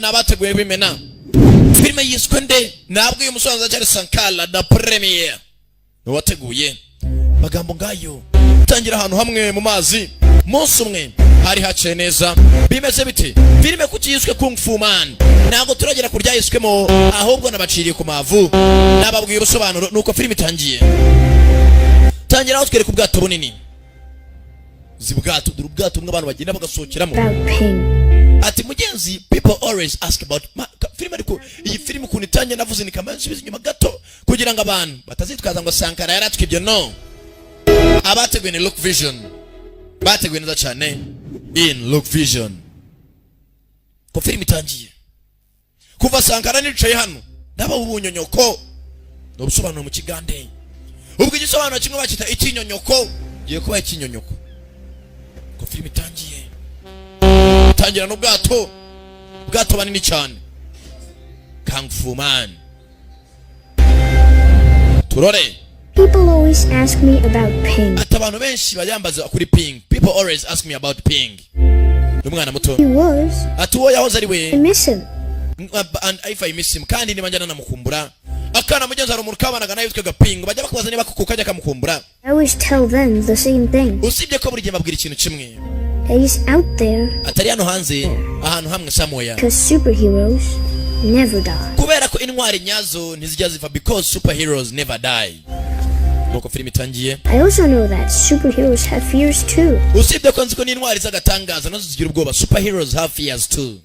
N'abateguye bimena filime yiswe nde? Ntabwo uyu musobanuzi cyari Sankara da Premier ni wateguye magambo ngayo. Tangira ahantu hamwe mu mazi, munsi umwe hari haciye neza. Bimeze bite? Filime kuki yiswe Kung Fu Man? Ntabwo turagera ku ryayiswemo, ahubwo nabaciriye ku mavu, nababwiye ubusobanuro nuko filime itangiye. Tangira aho twereka ubwato bunini, zi bwato, dore ubwato bumwe abantu bagenda bagasohokeramo. About Ping. Ati mugenzi, people always ask about filime, ariko iyi filime ukuntu itangiye navuze ni kamara nsubiza inyuma gato kugira ngo abantu batazitwaza ngo Sankara yaratwibye. No abateguye ni Look Vision, bateguye neza cyane in Look Vision. Ko filime itangiye kuva Sankara nicaye hano ndaba ubunyonyoko, ni ubusobanuro mu Kigande. Ubwo igisobanuro kimwe bakita ikinyonyoko, giye kuba ikinyonyoko. Ko filime itangiye, tangira n'ubwato, ubwato banini cyane, Kung Fu Man, turore. People always ask me about Ping. Ati abantu benshi bayambaza kuri Ping. People always ask me about Ping. Ni umwana muto. He was. Ati uwo yahoze ari we. I miss him. And if I miss him, kandi niba njyana namukumbura. Akana mugenzi, hari umuntu kabanaga nawe witwaga Ping, bajya bakubaza niba kuko kajya kamukumbura. I always tell them the same thing. Usibye ko buri gihe mbabwira ikintu kimwe. That he's out there Atari hano hanze ahantu hamwe somewhere. because superheroes never die. Kubera ko intwari nyazo ntizijya zipfa, because superheroes never die. Nuko filime itangiye. I also know that superheroes have fears too. Usibye ko nzi ko n'intwari z'agatangaza nazo zigira ubwoba. Superheroes have fears too.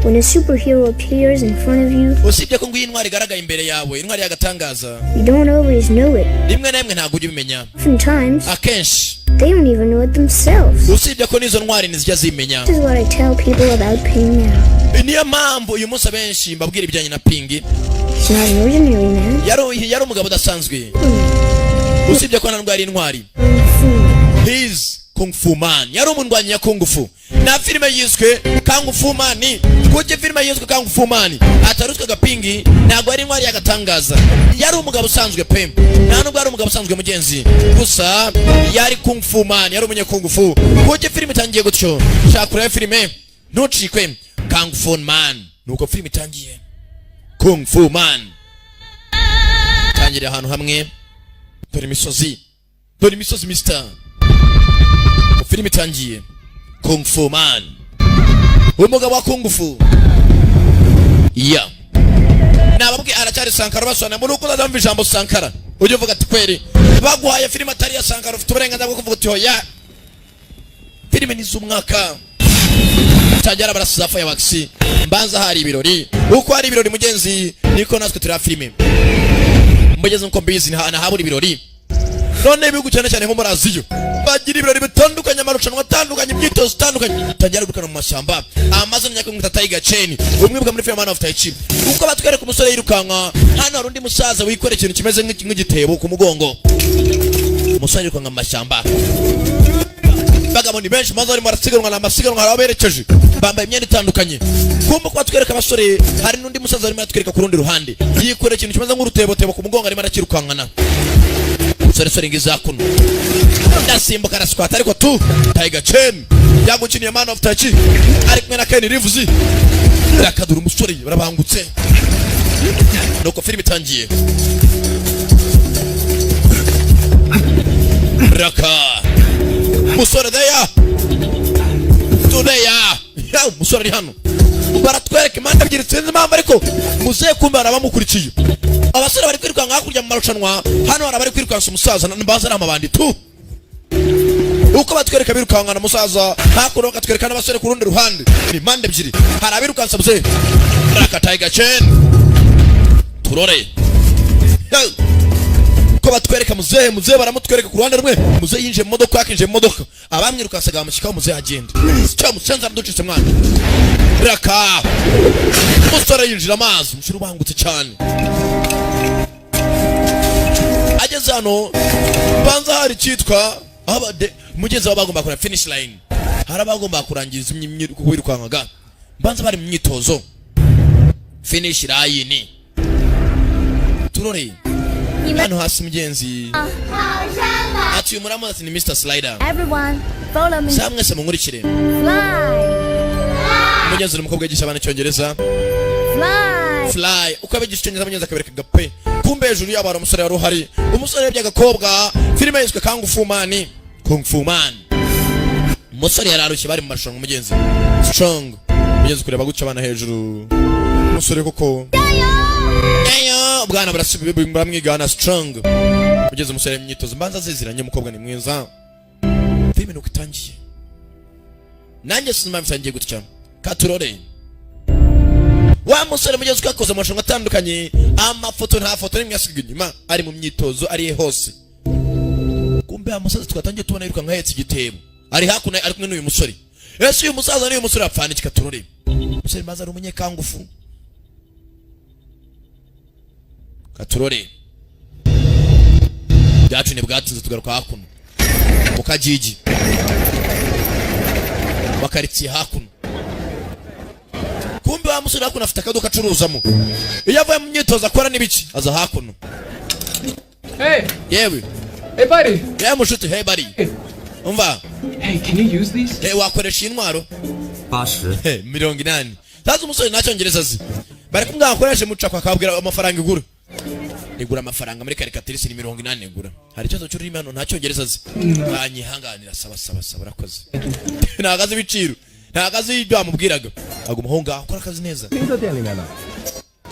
When a superhero appears in front of you, Usibye ko ngo iyo intwari igaragaye imbere yawe, intwari y'agatangaza, you don't always know it. rimwe na rimwe ntabwo ujya ubimenya. Oftentimes, Akenshi they don't even know it themselves. usibye ko n'izo ntwari ntizijya zimenya. This is what I tell people about Ping now. Niyo mpamvu uyu munsi abenshi mbabwira ibijyanye na Ping. He's not an ordinary man. Yari umugabo udasanzwe, usibye ko nta nubwo yari intwari. Kung Fu. He's Kung Fu Man, yari umundwanyi ya Kung Fu, na filime yiswe Kung Fu Man. Kuki filime yiswe Kung Fu Man? Atarutwaga Pingi, ntabwo yari intwari y'agatangaza, yari umugabo usanzwe pe. Nta nubwo yari umugabo usanzwe mugenzi, gusa yari Kung Fu Man, yari umunye Kung Fu. Kuki filime itangiye gutyo? Shaka kureba filime, ntucikwe Kung Fu Man. Nuko filime itangiye, Kung Fu Man itangiriye ahantu hamwe. Dore imisozi, dore imisozi mister. Filime itangiye, Kung Fu Man, umugabo wa Kung Fu ya nababwiye aracyari Sankara. Basobanura muri uko uzazamva ijambo Sankara, ujye uvuga ati kweri baguhaye filime atari iya Sankara, ufite uburenganzira bwo kuvuga uti hoya. Filime ni iz'umwaka cyagera barasiza fireworks, mbanza hari ibirori. Uko hari ibirori mugenzi, niko natwe tureba filime mugeze. Nkuko mbizi, ntahabura ibirori. None ibihugu cyane cyane nko muri Aziya bagira ibirori bitandukanye, amarushanwa atandukanye, imyitozo itandukanye. Tangira gukana mu mashyamba amazina nyakwe Tiger Chain, umwe muri filime Man of Tai Chi. Uko batwereka umusore yirukanka, hano hari undi musaza wikoreye ikintu kimeze nk'igitebo ku mugongo. Umusore yirukanka mu mashyamba, bagabo ni benshi maze barimo barasiganwa, ni amasiganwa. Hari aberekeje bambaye imyenda itandukanye. Kumva ko batwereka abasore, hari n'undi musaza arimo aratwereka ku rundi ruhande, yikoreye ikintu kimeze nk'urutebotebo ku mugongo, arimo arakirukankana. Umusore sore ngiza kuno, ndasimbuka, araswata, ariko tu Tiger Chain yagukiniye Man of Tai Chi, ari kumwe na Ken Reeves. Rakadura umusore, barabangutse. Nuko filime itangiye. Raka musore there tureya ya umusore ari hano, baratwereka impande ebyiri, sinzi impamvu, ariko muzehe kumbe hari abamukurikiye. Abasore bari kwirukanka hakurya mu marushanwa, hano hari abari kwirukansa umusaza, mbaza ni amabandi tu. Uko batwereka birukankana umusaza hakuno, bakatwereka n'abasore ku rundi ruhande, ni impande ebyiri, hari abirukansa muzehe. Raka Tiger Chain, turore. Yo! Ko batwereka muzehe, muzehe baramutwereka ku ruhande rumwe. Muzehe yinjiye mu modoka, yakinjiye mu modoka, abamwirukansaga bamushyikaho. Muzehe agenda cyo musenza araducitse mwana. Raka umusore yinjira amazi, umusore ubangutse cyane ageze hano. Banza hari icyitwa aho mugenzi wabo bagomba kureba finish line, hari abagomba kurangiza wirukankaga, banza bari mu myitozo, finish line. Turore hano hasi mugenzi, ati uyu muramu, ati ni Mr Slider. Everyone, follow me. Sa mwese munkurikire. Fly. Mugenzi, ni umukobwa yigisha abana icyongereza. Fly. Fly. Uko abigisha icyongereza, mugenzi, akabereka gape. Kumbe hejuru yabo hari umusore wari uhari, umusore yarebye agakobwa. Filime yiswe Kung Fu Man, Kung Fu Man. Umusore yari arushye, bari mu marushanwa, mugenzi. Strong, mugenzi, kureba gutya abana hejuru, umusore koko. Eyo, bwana baramwigana. Strong, mugenzi, umusore mu myitozo mbanza aziziranye. Umukobwa ni mwiza. Filime nuko itangiye, nanjye sinzi impamvu itangiye gutya. Katurore wa musore, mugenzi, uko yakoze amarushanwa atandukanye, amafoto, nta foto n'imwe yasigaye inyuma, ari mu myitozo, ari hose. Kumbe wa musaza twatangiye tubona yirukanka ahetse igitebo ari hakuno, ari kumwe n'uyu musore. Ese uyu musaza n'uyu musore bapfana iki? Katurore umusore maze ari umunyekangufu. Katurore byacu ntibwatinze, tugaruka hakuno mu kagigi makaritsiye hakuno. Kumbe wa musore hakuno afite akaduka acuruzamo. Iyo avuye mu myitozo akora n'ibiki, aza hakuno. Hey, Yewe. hey, buddy. Yewe mushuti, hey buddy, umva. Hey, can you use these? Hey, wakoresha iyi ntwaro? 80。 Hey, 80. Sasa umusore nta cyongereza azi, bari kumubwira akoreshe mucako, akabwira amafaranga igura. Igura amafaranga muri karikatirisi ni 80 igura. Hari ikibazo cy'ururimi hano, nta cyongereza azi. Ntanyihanganira. Saba saba saba, urakoze. Ntabwo azi ibiciro, ntabwo azi ibyo bamubwiraga, aguma aho ngaho akora akazi neza. 冰的店里面呢？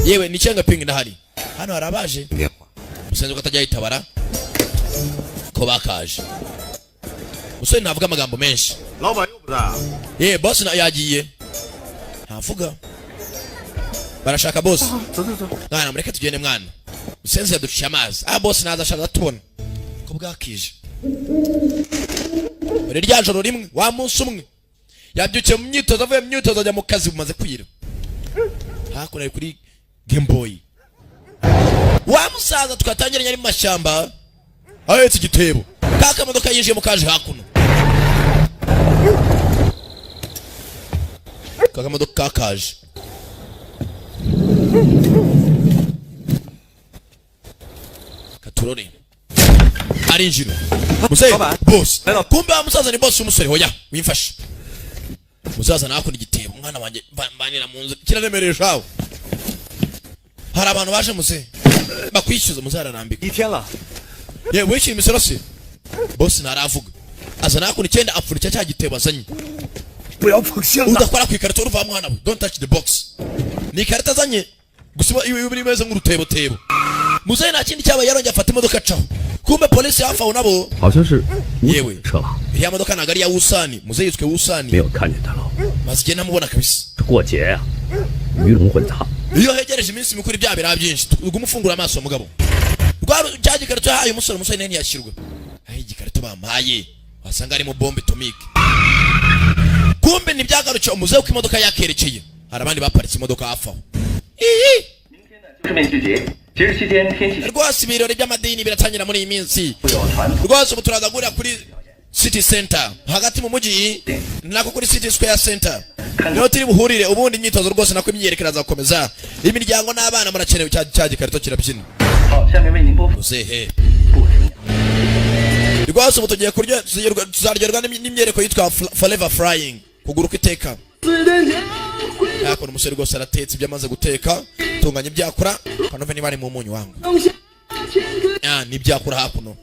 Yewe, ni cyenga pingi ndahari hano, hari abaje. 电话。 Musenzi ko atajya yitabara ko bakaje. Musore ntavuga amagambo menshi. 老板又不在啊。 Ye boss na yagiye, ntavuga. Barashaka boss. 走走走。 Mwana, mureke tugende mwana. Musenzi yaduciye amazi. Ah, boss naza ashaka atubona ko bwakije. Dore rya joro rimwe, wa munsi umwe yabyukiye mu myitozo, avuye mu myitozo ajya mu kazi, bumaze kwira. Hakuno ari kuri Game Boy. Wa musaza twatangiranye ari mu mashyamba ahetse igitebo, ka kamodoka yinjiyemo kaje hakuno, ka kamodoka kakaje. Katurore arinjira muzehe. Baba. Boss. Hello. Kumbe wa musaza ni boss w'umusore. Hoya wimfashe musaza, nakunda igitebo umwana wanjye mbanira mu nzu kiraremereye shawe. Hari abantu baje muzehe bakwishyuza, muzehe ararambika. 一天了。 Ye, wishyuye imisoro se boss? Ntaravuga, aza nakunda icyenda, apfundikira cya gitebo azanye. 不要碰箱子。 Udakora ku ikarito, uruva mwana we. Don't touch the box. Ni ikarito azanye gusa iba imeze nk'urutebotebo. Muzehe nta kindi cyabaye, yarongeye afata imodoka acaho. Kumbe polisi hafi aho nabo. 好像是吴 Yewe. 车吧？ Iriya modoka ntabwo ari iya Wusani? Muzehe yiswe Wusani. 没有看见他了。 Maze igihe ntamubona kabisa. 过节呀、鱼龙混杂。 Iyo hegereje iminsi mikuru ibyaha biraba byinshi. Ugume ufungura amaso mugabo. Rwa cya gikarito yahaye umusore, umusore nawe ntiyashyirwa aho. Igikarito bampaye wasanga harimo bombe atomike. Kumbe ntibyagarukiye umuzehe uko imodoka yakerekeye, hari abandi baparitse imodoka hafi aho. Iyi 是面具节。节日期间天气 Rwose ibirori by'amadini biratangira muri iyi minsi. 会有传统 Rwose ubu turaza guhurira kuri city center hagati mu mujyi, nako kuri city square center niho turi buhurire. Ubundi imyitozo rwose nako imyiyerekano irazakomeza. Imiryango n'abana murakenewe. Cya gikarito kirabyina. 好，下面为您播放 Muzehe 不停。 rwose ubu tugiye kurya, tuzaryoherwa n'imyereko yitwa forever flying, kuguruka iteka. Hakuno umusore rwose aratetse ibyo amaze guteka, tunganya ibyakora kanove niba ari mu munyu wangu. Ah, n'ibyakora hakuno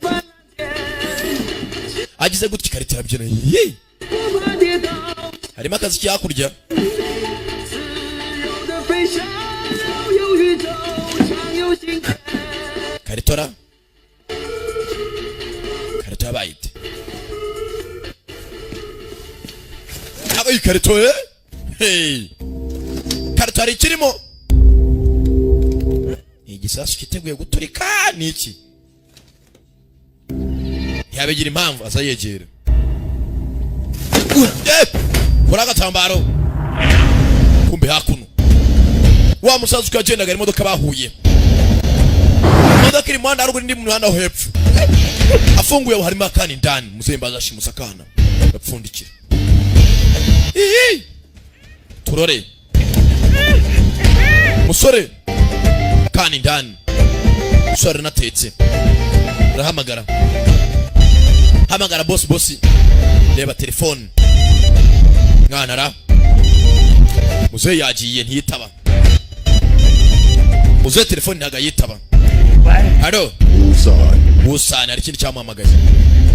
agize gutya ikarita irabyina. Ye, harimo akazi hakurya. 的飞翔，有宇宙，常有心田。 Karitora, karito yabaye ite? Aba iyi karito, eh? Hey. Karito hari ikirimo, ni igisasu cyiteguye guturika. Ni iki? Ntiyabigira impamvu, aza yegera. Eh! Kora agatambaro. Kumbe hakuno wa musaza uko yagendaga, imodoka bahuye, imodoka iri mu muhanda haruguru, indi mu muhanda wo hepfo. Afunguye aho harimo akana indani. Muzehe mbaza ashimusa akana, gapfundikira. Iyi turore musore, akana indani. Musore aranatetse, arahamagara, hamagara bosi. Bosi, reba telefone mwana ra. Muzehe yagiye, ntiyitaba. Muzehe telefone ntabwo ayitaba. Alo? Wusan, Wusani, hari ikindi cyamuhamagaye.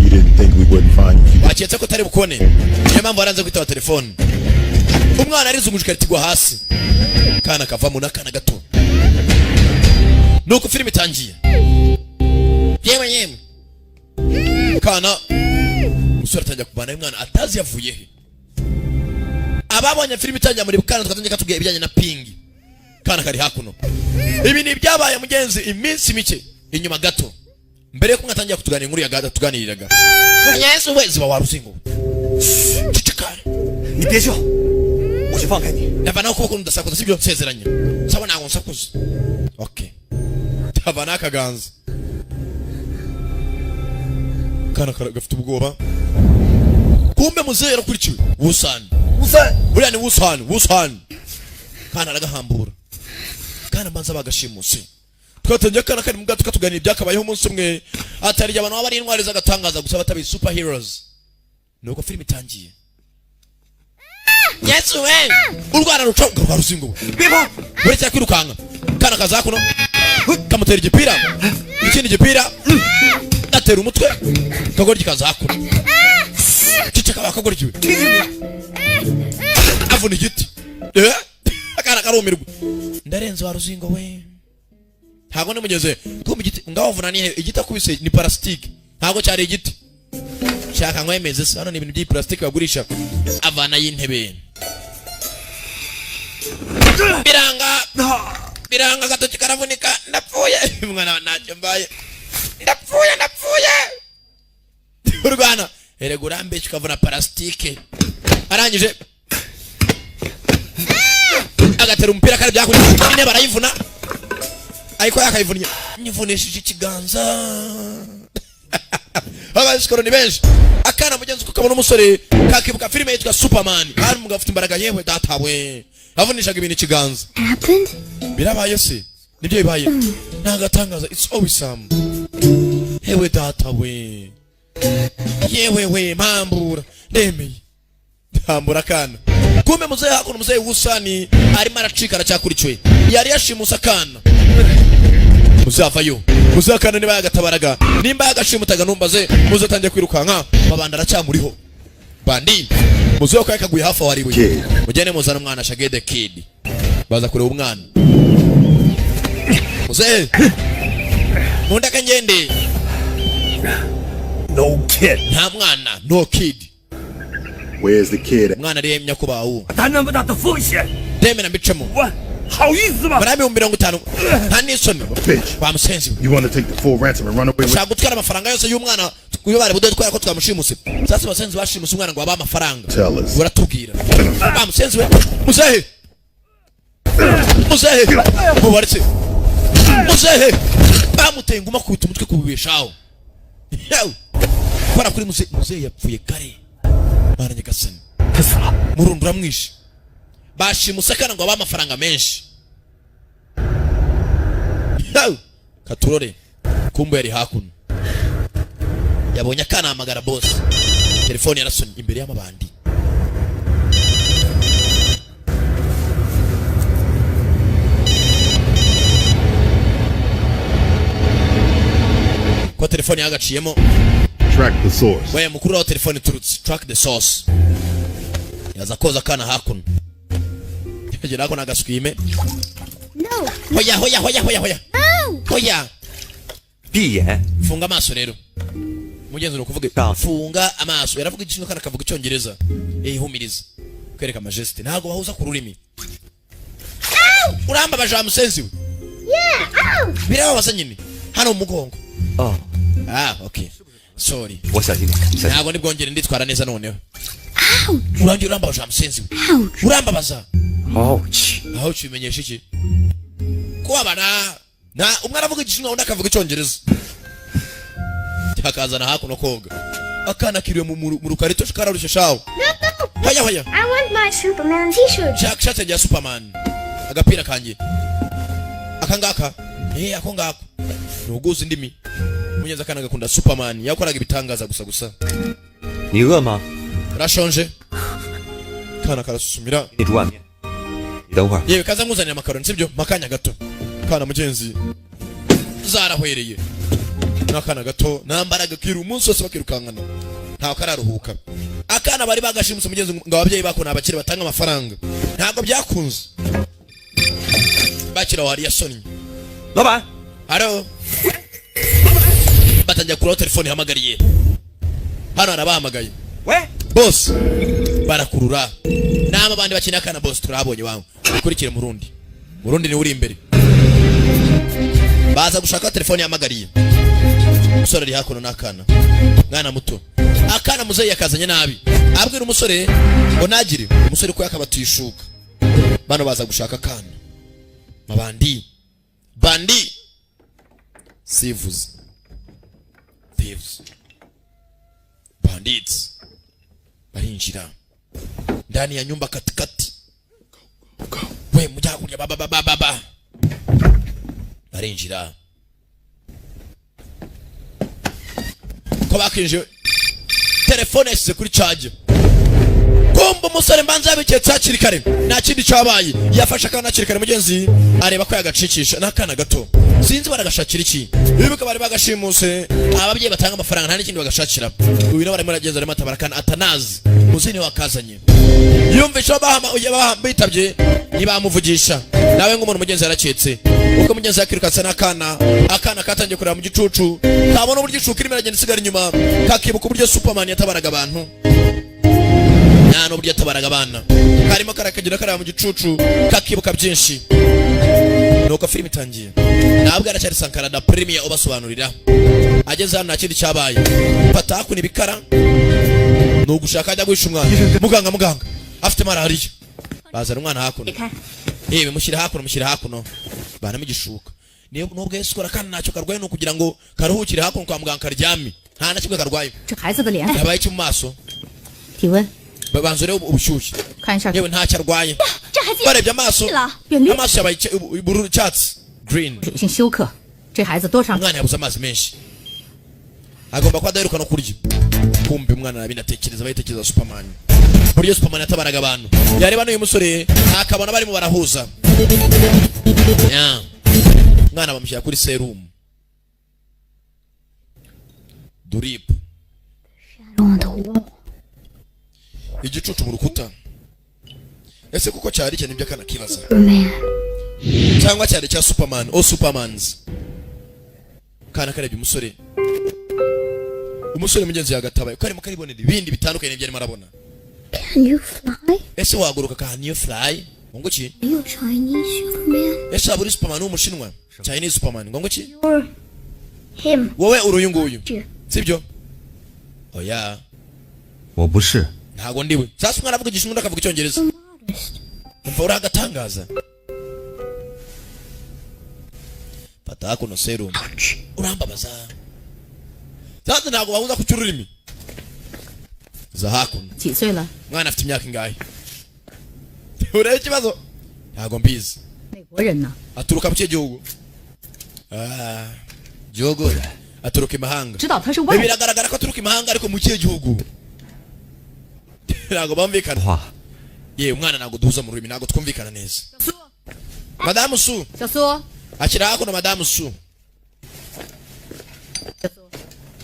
you didn't think we wouldn't find you if you Waketse ko utari bukone, niyo mpamvu waranze kwitaba telefone. Umwana arizunguje ikarita igwa hasi, kana kavamo n'akana gato. Nuko filime itangiye. Yewe yewe, kana umusore atangira kuvanayo umwana atazi yavuye he. Ababonye filime itangira muri kana twatangiye katubwiye ibijyanye na Pingi. Kana kari hakuno. Ibi ni ibyabaye mugenzi iminsi mike inyuma gato mbere yuko mwatangira kutuganira inkuru ya gada tuganiriraga. Yesu we, ziba waruzingo, ceceka. 你别笑，我就放开你。 Ndavanaho ukuboko ndasakuza, sibyo? Nsezeranye sawa, ntabwo nsakuza. Okay, ndavanaho akaganza. Kana gafite ubwoba. Kumbe muzehe yarakurikiwe. Wusani. 吴三， Buriya ni Wusani. Wusani kana aragahambura. Kana mbanza bagashimuse. Twatangiye akana kari mu bwato katuganira ibyakabayeho umunsi umwe, atari abantu baba ari intwari z'agatangaza gusa, batabizi, superheroes. Nuko filime itangiye. Yesu we, urwana ruca rwa ruzingo. 别跑！ Uretse kwirukanka, kana kaza kuno kamutera igipira, ikindi gipira atera umutwe kagoryi kaza hakuno. Ceceka bakagoryiwe, avuna igiti. Eh, akana karumirwa. Ndarenze wa ruzingo we, ntabwo nimugeze kumva igiti ngaho vuna. Nihe igiti akubise ni parasitike, ntabwo cyari igiti. Shaka nkwemeze se, hano ni ibintu by'iparasitike bagurisha. Avana y'intebe, biranga biranga, agatoki karavunika. Ndapfuye mwana, ntacyo mbaye, ndapfuye, ndapfuye. Urwana erega urambeshya ukavuna parasitike. Arangije agatera umupira kare byakuriye intebe arayivuna, ariko yakayivunnye nyivunishije ikiganza. Abasikoro ni benshi. Akana mugenzi uko kabona umusore kakibuka filime yitwa Superman, hari umugabo ufite imbaraga. Yewe data we, avunishaga ibintu ikiganza. Happened? Birabaye se? Nibyo bibaye, nagatangaza. It's awesome. Hewe data we, yewe we, mpambura, ndemeye, mpambura akana. Kumbe muzehe hakuno, muzehe Wusani arimo aracika, aracyakurikiwe, yari yashimuse akana. Muzehe avayo. Muzehe akana niba yagatabaraga, nimba yagashimutaga, numbaze. Muzehe atangiye kwirukanka, mabanda aracyamuriho bandi. Muzehe ko yakaguye hafi aho ari we. Kid. Mugende muzana umwana shagede kid. Baza kureba umwana. Muzehe, mundeke ngende. No kid， Nta mwana, no kid. Where's the kid? Umwana ari nyakubahwa. 担那么大的风险， Ndemera mbicemo. 我好意思吗？ Muri 50,000, nta n'isoni? Bitch. Wa musenzi we. You want to take the full ransom and run away with Ushaka gutwara amafaranga yose y'umwana iyo bari buduhe twara ko twamushimuse. Sasa abasenzi bashimuse umwana ngo babahe amafaranga. Tell us. Uratubwira wa musenzi we. Muzehe, muzehe mubaretse. Muzehe bamuteye inguma, akubita umutwe kubibeshaho. Yewe, kora kuri muzehe. Muzehe yapfuye kare. Bana nyagasani. 他死了， Murundi uramwishe. Bashimuse akana ngo babahe amafaranga menshi. Yewe, katurore. Kumbe yari hakuno, yabonye akana, ahamagara boss. Telefone yarasonye imbere y'amabandi. Ko telefone yagaciyemo. Track the source. We mukuru aho telefone iturutse, track the source. Yaza koza akana hakuno, yagera hakuno agaswime. No. Hoya hoya hoya hoya hoya. No! Hoya. 闭眼， Funga amaso rero mugenzi, ni ukuvuga Ah. funga amaso. Yaravuga igishinwa kandi akavuga icyongereza. Ihumiriza kwereka majesté, ntabwo bahuza ku rurimi. Urambabaje wa musenzi we. Yeah! Ow! Birababaza nyine hano mu mugongo. 哦， Ah, okay, sorry. 我小心点，小心。 Ntabwo nibwongere, nditwara neza noneho. Urangiye urambabaje wa musenzi we. Ouch! Urambabaza. 好奇， Aho ukimenyesha iki kubabara na umwe aravuga igishinwa undi akavuga icyongereza, akazana hakuno koga. Akana kiriwe mu rukarito kararushye shawo. Hoya hoya. I want my Superman t-shirt. Shaka ishati yanjye ya Superman, agapira kanjye aka ngaka, eh, ako ngako. Ni uguza indimi mugenzi. Akana gakunda Superman, yakoraga ibitangaza gusa gusa. 你饿吗？ Urashonje? Kana karasusumira. 给你煮碗面。等会儿。 Yewe, kaza nkuzanira amakaroni, sibyo? Makanya gato. Kana mugenzi zarahwereye n'akana gato, nta mbaraga, kira umunsi wose bakirukankana, ntawe kararuhuka. Akana bari bagashimuse mugenzi ngo ababyeyi bako ni abakire batanga amafaranga, ntabwo byakunze. Bakira aho hari yasonnye. 老板， Haro, batangira kuraho telefone ihamagariye hano, harabahamagaye. 喂， Boss, barakurura nama abandi bakina akana. Boss, turabonye wawe, ukurikire murundi, murundi niwe uri imbere. Baza gushaka telefone yahamagariye. Umusore ari hakuno n'akana, mwana muto. Akana muzeyi yakazanye nabi, abwira umusore ngo ntagire umusore ko yakabatuye ishuka. Bano baza gushaka akana, mabandi bandi sivuze, thieves, bandits, barinjira ndani ya nyumba katikati. We mujya hakurya, ba ba ba ba ba ba, barinjira ko bakinjiye, telefone yashyize kuri charge. Kumva umusore mbanza yabiketse hakiri kare, nta kindi cyabaye, yafashe akana hakiri kare mugenzi, areba ko yagacikisha. N'akana gato, sinzi baragashakira iki. Bibuka bari bagashimuse ababyeyi batanga amafaranga, nta n'ikindi bagashakira. Uyu nawe arimo aragenda, arimo atabara akana atanazi. Muzi niwe wakazanye, yumvisha bitabye, ntibamuvugisha nawe nk'umuntu. Mugenzi yaraketse uko mugenzi yakirukatse n'akana. Akana katangiye kureba mu gicucu, kabona uburyo ishuka irimo iragenda isigara inyuma, kakibuka uburyo Superman yatabaraga abantu, nta n'uburyo yatabaraga abana. Karimo karakagenda kareba mu gicucu, kakibuka byinshi. Nuko filime itangiye, ntabwo aracyari Sankara da Premier ubasobanurira. Ageze hano, nta kindi cyabaye, fata hakuno ibikara ni ugushaka ajya guhisha umwana. Muganga, muganga, afite malariya. Bazana umwana hakuno. Yewe, mushyire hakuno, mushyire hakuno, banamo igishuka. Niyo nubwo Yesu ukora kandi ntacyo karwaye, ni ukugira ngo karuhukire hakuno kwa muganga, karyame, nta na kimwe karwaye. 这孩子的脸， Yabaye iki mu maso? 体温， Babanza urebe ubushyushye. 看一下。 Yewe, ntacyo arwaye. 这孩子 Barebye amaso, 了， amaso yabaye ubururu, icyatsi, green. 水性休克，这孩子多长？ Umwana yabuze amazi menshi, agomba kuba adaheruka no kurya. Kumbe umwana arabinatekereza, bayitekereza Superman, buryo Superman yatabaraga abantu. Yareba n'uyu musore akabona barimo barahuza. Ya. Umwana bamushyira kuri serumu, drip. On the wall. Igicucu mu rukuta, ese kuko cyari icyo? Nibyo akana kibaza. Superman. Cyangwa cyari cya Superman o supermans? Kana karebye umusore, umusore mugenzi yagatabaye karimo karibonera ibindi bitandukanye n'ibyo arimo arabona. Can you fly? Ese waguruka? Can you fly? Ngo ki? Are you a Chinese Superman? Ese waba uri Superman w'umushinwa, Chinese Superman? Ngo ki? You're him. Wowe uri uyu nguyu, sibyo? Oya. 我不是。 Ntago ndiwe. Sasa umwana avuga igishinwa, undi akavuga icyongereza. Umva, uri agatangaza. Fata hakuno serumu, urambabaza. Sasa ntabwo bahuza ku cy'ururimi za hakuno. 几岁了？ Umwana afite imyaka ingahe? Urebe ikibazo, ntabwo mbizi. 哪国人呢？ Aturuka mu kihe gihugu? Ah, gihugu aturuka imahanga. 知道他是外 Eh, biragaragara ko aturuka imahanga, ariko mu kihe gihugu ntabwo bumvikana. Yewe umwana, ntabwo duhuza mu rurimi, ntabwo twumvikana neza. Madamu Su. 小苏， Akira hakuno, madamu Su,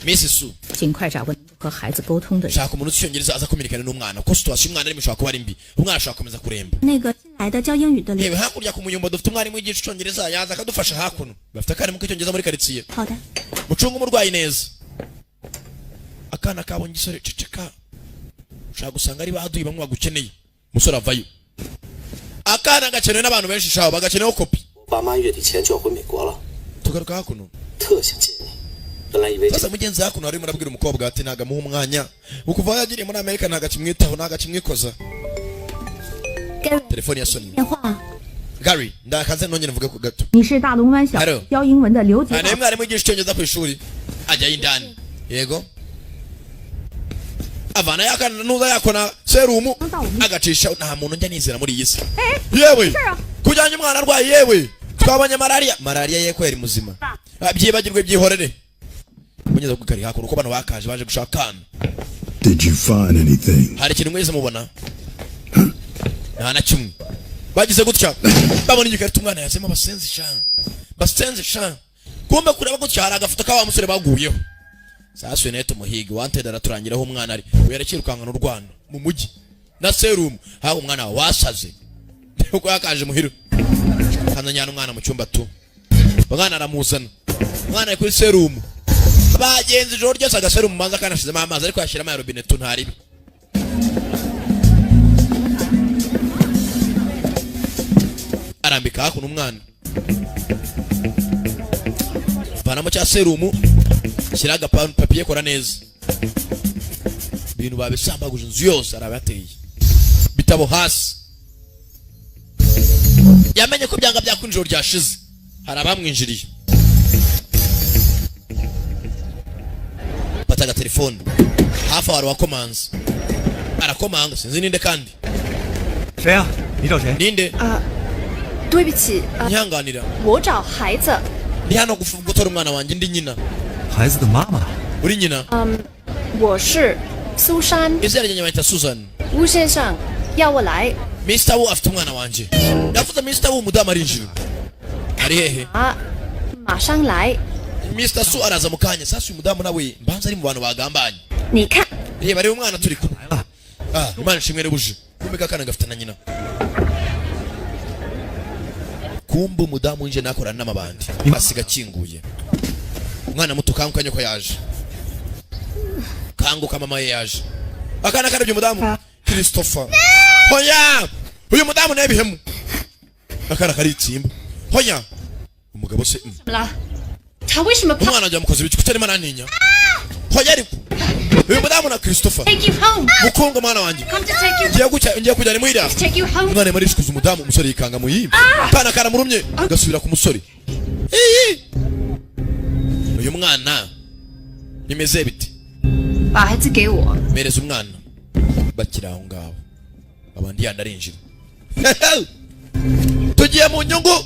Miss Su. 尽快找个能够和孩子沟通的人。 Shaka umuntu uzi icyongereza aza kumenyekana n'umwana, kuko situation umwana arimo ishobora kuba ari mbi, umwana ashobora gukomeza kuremba. 那个新来的教英语的刘 Yewe, hakurya ku muyumbo dufite umwarimu wigisha icyongereza, yaza akadufasha. Hakuno bafite akarimu k'icyongereza muri karitsiye. 好的， Mucunge umurwayi neza. Akana kabonye igisore, ceceka, ushobora gusanga ari baduyi bamwe bagukeneye. Umusore avayo, akana gakenewe n'abantu benshi, shaho bagakeneyeho kopi. 爸妈月底前就要回美国了， Tugaruka hakuno. 特想见你。本来以为 Sasa mugenzi hakuno arimo arabwira umukobwa ati ntago amuha umwanya, ukuva aho yagiriye muri Amerika ntago akimwitaho, ntago akimwikoza. Telefone ya sonnye. 电话。 Gary, ndakaze nongere mvuge ku gato. 你是大龙湾小 Hello. 教英文的刘杰 Aha, niwe mwarimu wigisha icyongereza ku ishuri. Ajyayo indani, yego, avana yakana nuza yakona serumu agacisha. Nta muntu njya nizera muri iyi si. Yewe, kujyanye umwana arwaye, yewe twabonye malariya, malariya ye kweri muzima. Ah, byibagirwe, byihorere. Munyeza kukari hakuno uko bano bakaje baje gushaka akana. Did you find anything? Hari ikintu mwese mubona? Nta na kimwe. Bagize gutya babona igikarito umwana yazemo. Basenzi sha, basenzi sha. Kumbe kureba gutya hari agafoto ka wa musore baguyeho. Sasa nawe tumuhige wanted, araturangiraho umwana ari. Uyu arakirukankana urwana mu mujyi na serumu haho umwana wasaze uko yakaje muhira. Kanzanyana umwana mu cyumba tu, umwana aramuzana. Umwana ari kuri serumu, bagenzi ijoro ryose agaserumu manza kanashizemo amazi, ariko yashyiramo ya robine tu, ntaribi. Arambika hakuno umwana, vanamo cya serumu, shyira agapapiye, kora neza ibintu babisambaguje inzu yose. Arabateye bitabo hasi, yamenye ko byanga byakunda ijoro ryashize hari abamwinjiriye. Fata agatelefone hafi aho hari uwakomanze, arakomanga sinzi ninde kandi. 谁呀、你找谁？ Ninde? 对不起， Nyihanganira. 我找孩子。 Ndi hano gutora umwana wanjye, ndi nyina. 孩子的妈妈。 Uri nyina? 我是苏珊。 Izina ryanjye banyita Susan. 吴先生要我来 Mr. Wu afite umwana wanjye. Yavuze Mr. Wu, umudamu arinjira. Ari hehe? 啊，马上来。 Mr. Su araza mu kanya. Sasa uyu mudamu nawe mbanza ari mu bantu bagambanye. 你看， Reba reba umwana turi kumwe. Ah, Imana ishimwe rebuje. Kumbe kakana gafite na nyina. Kumbe umudamu winjiye nakorana n'amabandi. Asiga akinguye. Umwana muto kanguka, nyoko yaje. Kanguka, mama ye yaje. Akana karebye umudamu. Christopher. Hoya! Uyu mudamu nawe bihemu. Akana karitsimba. Hoya! Umugabo se 怎么了？他为什么怕 umwana ajya mukozi biki kutarimo arantinya? Hoya, ariko uyu mudamu na Christopher. ？Take you home. Mukunga mwana wanjye. Come to take you. Ngiye gucya, ngiye kujyana imuhira. Take you home. Umwana arimo arishikuza umudamu, umusore yikanga muyimba kana karamurumye gasubira ku musore. Iyi! Uyu mwana bimeze bite? 把孩子给我。 Mpereza umwana. Bakiri aho ngaho abandi yandi arinjira. Tugiye mu nyungu.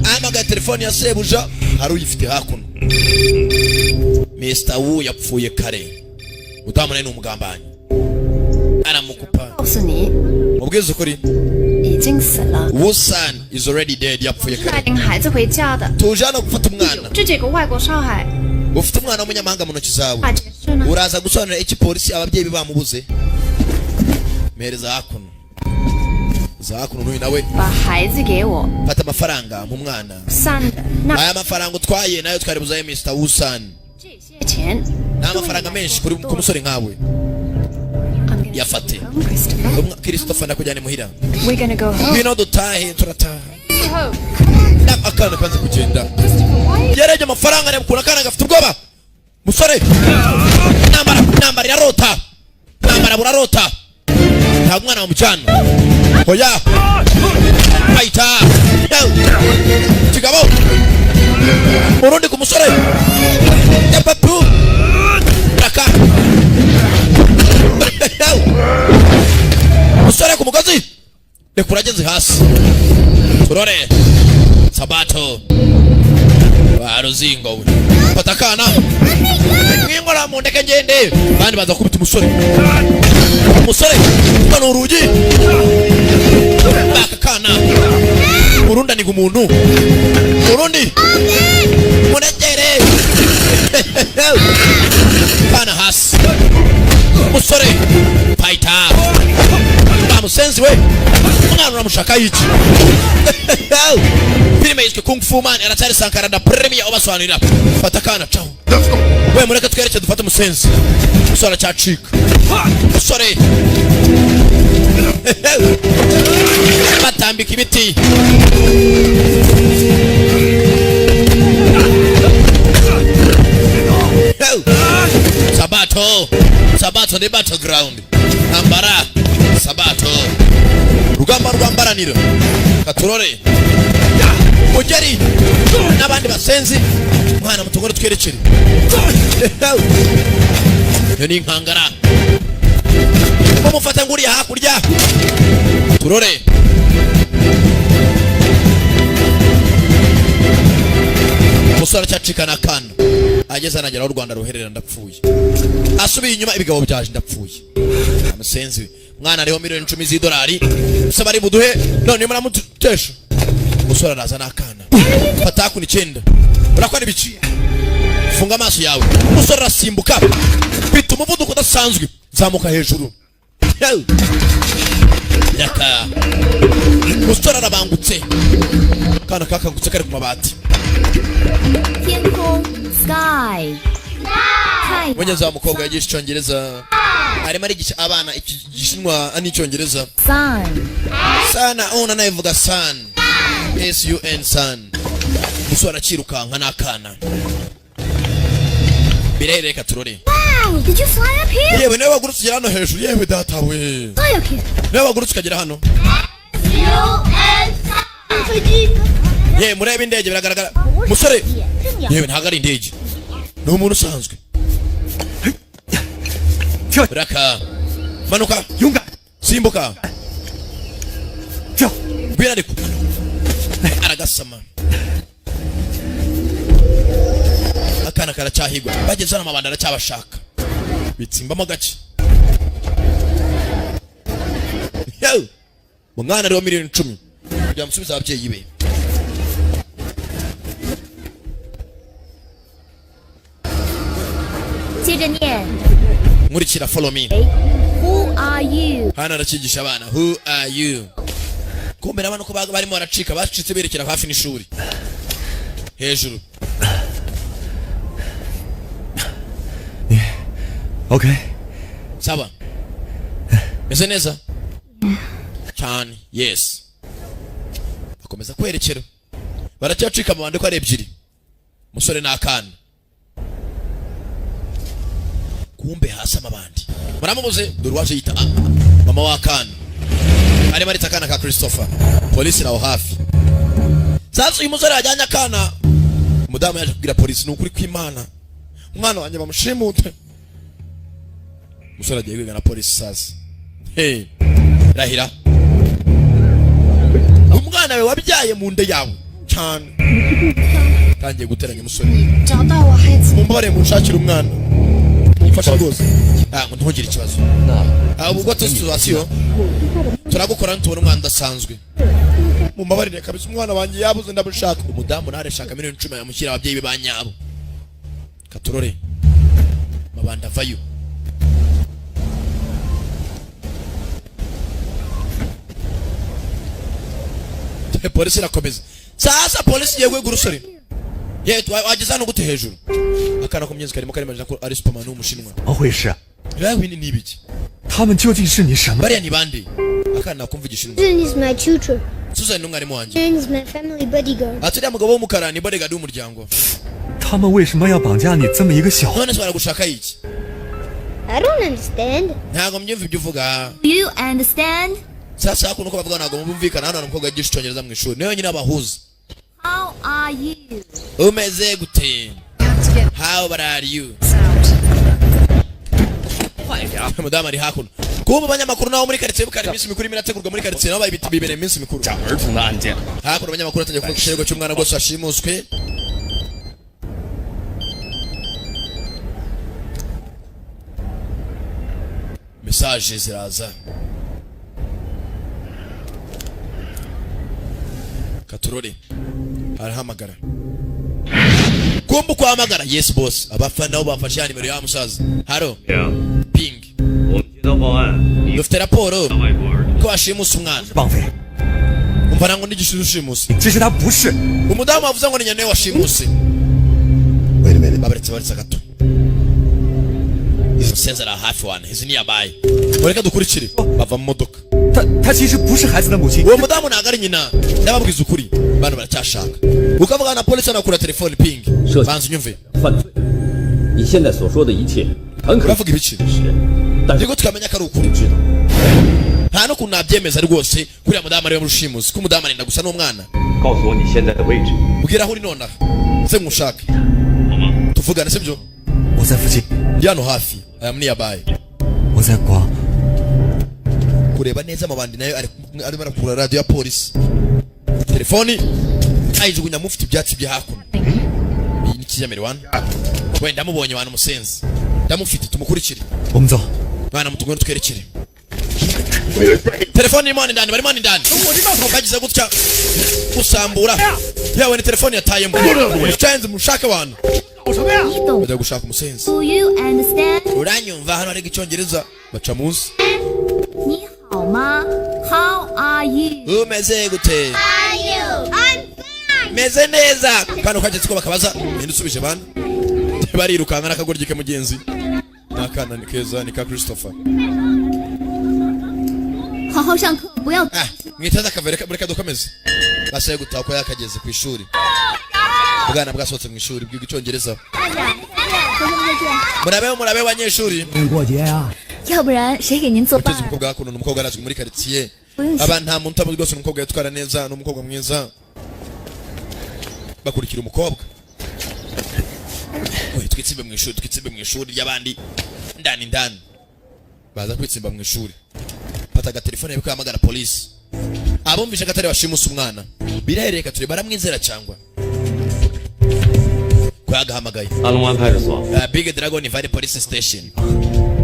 Ahamagaye telefone ya sebuja, hari uyifite hakuno. Mr. Wu yapfuye kare, mudamu nawe ni umugambanyi, aramukupa. 告诉你， Mubwize ukuri. 已经死了。 Wusan is already dead, yapfuye 是来 kare. 领孩子回家的。 Tuje hano gufata umwana. 这几个外国少海 Ufite umwana w'umunyamahanga mu ntoki zawe. 怕解释呢？ Uraza gusobanurira iki polisi ababyeyi be bamubuze? Mpereza hakuno, za hakuno n'uyu nawe. 把孩子给我。 Fata amafaranga mu mwana. 散的那 Aya mafaranga utwaye nayo twari buzaye Mr. Wusan. 这些钱 Ni amafaranga menshi kuri ku musore nkawe. I'm gonna Yafate. take you home, Christopher. Christopher, ndakujyana imuhira. We're gonna go home. Ngwino dutahe, turataha. Home. Akana kanze kugenda. Christopher, why? Yarebye amafaranga, areba ukuntu akana gafite ubwoba. Musore, nambara nambara irarota, nambara burarota, ntabwo umwana wamujyana. Hoya bayita kigabo urundi ku musore yapapu raka musore ku mugozi, reka urageze hasi turore sabato baruzingo we. Fata akana mwingora mu ndeke ngende, bandi baza kubita umusore. Umusore bano urugi baka kana, urundi aniga umuntu, urundi munegere kana hasi. Umusore fayita bamusenzi we, umwana uramushaka iki? Filime yiswe Kung Fu Man, aracyari Sankara na Premier ubasobanurira. Fata akana caho we, mureke twereke dufate umusenzi. Umusore aracyacika, umusore batambika ibiti. Sabato, sabato ni battleground, ntambara sabato, rugamba rwambaranira katurore mugeri n'abandi basenzi. Mwana mutugore twerekere iyo ni inkangara mumufata nguriya hakurya turore. Umusore aracyacikana akana, ageze anagera aho u Rwanda ruherera. Ndapfuye, asubiye inyuma, ibigabo byaje, ndapfuye. Amusenzi we, Mwana ariho miliyoni 10 z'idolari, gusa bari buduhe none muramutesha. Umusore araza n'akana, fata hakuno icyenda. Urakora ibiki? Funga amaso yawe. Umusore arasimbuka, bita umuvuduko udasanzwe, zamuka hejuru. Yew! Yaka, umusore arabangutse, akana kakangutse kari ku mabati. 天空 sky 太阳 Mugenzi wa mukobwa yigisha icyongereza, arimo arigisha abana igishinwa n'icyongereza. Sun. Sana una nayivuga sun, s u n, sun. Umusore arakirukanka n'akana, birere, reka turore. Wow! Did you fly up here? Yewe, niwe wagurutse ugera hano hejuru? Yewe data we! Fly up here. Niwe wagurutse ukagera hano? Yewe, murebe indege, biragaragara musore. Yewe, ntabwo ari indege, ni umuntu usanzwe. Raka, manuka. 勇敢， Simbuka. 跳！ Ngwino, ariko aragasama. Akana karacyahigwa, bageze hano amabanda aracyabashaka, bitsimbamo gake. Yewe! Umwana ariho miliyoni 10 kugira musubize ababyeyi be. 接着念 Nkurikira, follow me. Who are you? Hano arakigisha abana "Who are you?" Kumbe n'abana uko barimo baracika, bacitse berekera hafi n'ishuri hejuru. OK， Sawa, meze neza cyane, yes. Bakomeza kwerekera, baracyacika amabandi ko ari ebyiri, umusore n'akana. Kumbe hasi amabandi muramubuze. Dore uwaje yita, ah, mama w'akana arimo arita akana ka Christopher. Polisi iraho hafi. Sasa uyu musore yajyanye akana, umudamu yaje kubwira polisi: "Ni ukuri kw'Imana, umwana wanjye bamushimute." Umusore agiye kwiga na polisi. Sasa, hey, rahira umwana we wabyaye mu nda yawe cyane. Tangiye guteranya umusore. 找到我孩子， Mumbabare, munshakire umwana, mumfashe rwose. Ah, ngo ntugire ikibazo. Ah, ubwo situation turagukora ntubona umwana udasanzwe. Mumbabarire kabisa, umwana wanjye yabuze, ndamushaka. Umudamu nawe arashaka miliyoni 10 yamushyira ababyeyi be ba nyabo. Katurore, mabanda avayo. Polisi irakomeza. Sasa polisi igiye guhiga urusore. Yewe, wageze hano gute hejuru? Akana ko myezi karimo karimajina ko ari Superman w'umushinwa. 怎么回事啊？ Yewe, ni ibiki? 他们究竟是你什么？ Bariya ni bande? Akana nakumva igishinwa. Susan is my tutor. Susan ni umwarimu wanjye. Susan is my family bodyguard. Ati uriya mugabo w'umukara ni bodyguard w'umuryango. 他们为什么要绑架你这么一个小？ None se baragushaka iki? I don't understand. Ntabwo mbyumva ibyo uvuga. You understand? Sasa hakuno uko bavuga ntabwo bumvikana. Hano hari umukobwa yigisha icyongereza mu ishuri, niwe nyine abahuza. How are you? Umeze gute? How are you? Umudamu ari hakuno. Kuba abanyamakuru nabo muri karitsiye bukari, iminsi mikuru irimo irategurwa muri karitsiye, nabo bibereye iminsi mikuru. 儿童的案件。 Hakuno abanyamakuru batangiye kuvuga ikirego cy'umwana rwose washimuswe. Message ziraza, katurore arahamagara. Kumba uko ahamagara, yes boss. Abafana nabo bafashe ya nimero ya musaza. Hello, ping. 我们接到报案，你 Dufite raporo 外国儿童 ko washimuse umwana. 绑匪， Umva, nango n'igishuzi ushimuse. 其实他不是。 Umudamu wavuze ngo ni nyane washimuse. Wait a minute. Babaretse, baretse gato. Musenzi ari hafi wana izi niyabaye, mureke dukurikire. Bava mu modoka. 他他其实不是孩子的母亲。 Uwo mudamu ntabwo ari nyina, ndababwiza ukuri. Bano baracyashaka ukavugana na polisi, anakura telefone, ping. Banza unyumve. 犯罪。你现在所说的一切很可能 Uravuga ibiki? 是，但是 Nibwo tukamenya ko ari ukuri. 知道 Nta n'ukuntu nabyemeza rwose kuriya mudamu ariwe mushimusi, ko umudamu arenda gusa n'umwana. 告诉我你现在的位置， Mbwira aho uri nonaha nze nkushake, tuvugane, sibyo? 我在附近， Ndi hano hafi aya niyabaye. 我在广 Kureba neza, amabandi nayo arimo arakura radiyo ya polisi, telefoni ayijugunya mufite ibyatsi bya hakuno. Iyi ni kijyambere wana. We, ndamubonye wana, umusenzi ndamufite, tumukurikire. 我们走。 Mwana mutugwene twerekere. Telefone irimo hano indani, barimo hano indani, bagize gutya gusambura. Yewe, ni telefone yatayemo. Musenzi, mushake abantu. 你懂 Bajya gushaka umusenzi. ？Do you understand？ Uranyumva? Hano hari icyongereza baca munsi. 你好吗？How are you？ Umeze gute? Are you? I'm fine. Meze neza. Kano kageze ko bakabaza ninde usubije bana, barirukanka n'akagoryi ke mugenzi. Ni akana, ni keza, ni ka Christopher. 好好上课，不要 Ah, mwitaze akavere, reka dukomeze. Basaye gutaha ko yakageze ku ishuri. Ubwana bwasohotse mu ishuri bwiga icyongereza. 大家，同学们再见。 Murabeho, murabeho banyeshuri. 过节呀、 要不然谁给您做 Uteze 饭？ umukobwa hakuno, ni umukobwa arazwi muri quartier. Aba nta muntu utamuzi rwose, ni umukobwa yitwara neza, ni umukobwa mwiza. Bakurikira umukobwa we. Twitsimbe mu ishuri, twitsimbe mu ishuri ry'abandi ndani ndani. Baza kwitsimba mu ishuri, fata agatelefone yawe hamagara polisi. Abumvishe ko atari bashimusa umwana birahereka turi baramwizera cyangwa ko yagahamagaye. 阿龙湾派出所， Big Dragon Valley Police Station.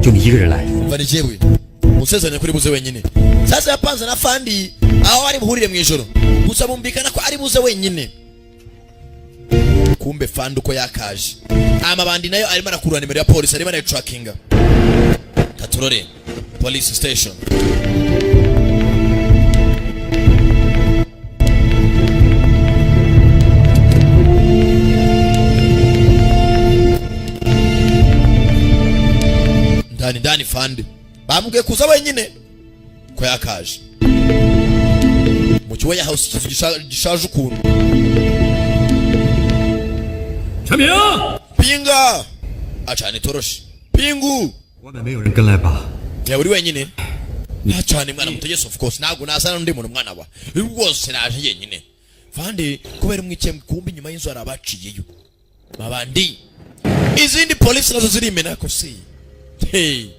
就你一个人来， Umva, ni jewe musezeranye kuri buze wenyine. Sasa yapanze na fandi aho ari buhurire mu ijoro, gusa bumvikana ko ari buze wenyine. Kumbe fandi uko yakaje amabandi nayo arimo arakurura nimero ya polisi, arimo arayitrackinga. Katurore police station. Ndani ndani, fandi bamubwiye kuza wenyine ko yakaje mu kigo ya house, ikizu gishaje ukuntu. 陈平， Pinga, acana itoroshi, pingu. 外面没有人跟来吧？ Yawe uri wenyine ntacane mwana mutegesi. Of course, ntabwo nazana n'undi muntu mwana wa rwose, naje njyenyine fandi kubera umwicaye. Kumbe inyuma y'inzu hari abaciyeyo babandi, izindi polisi nazo zirimena ko si. Hey,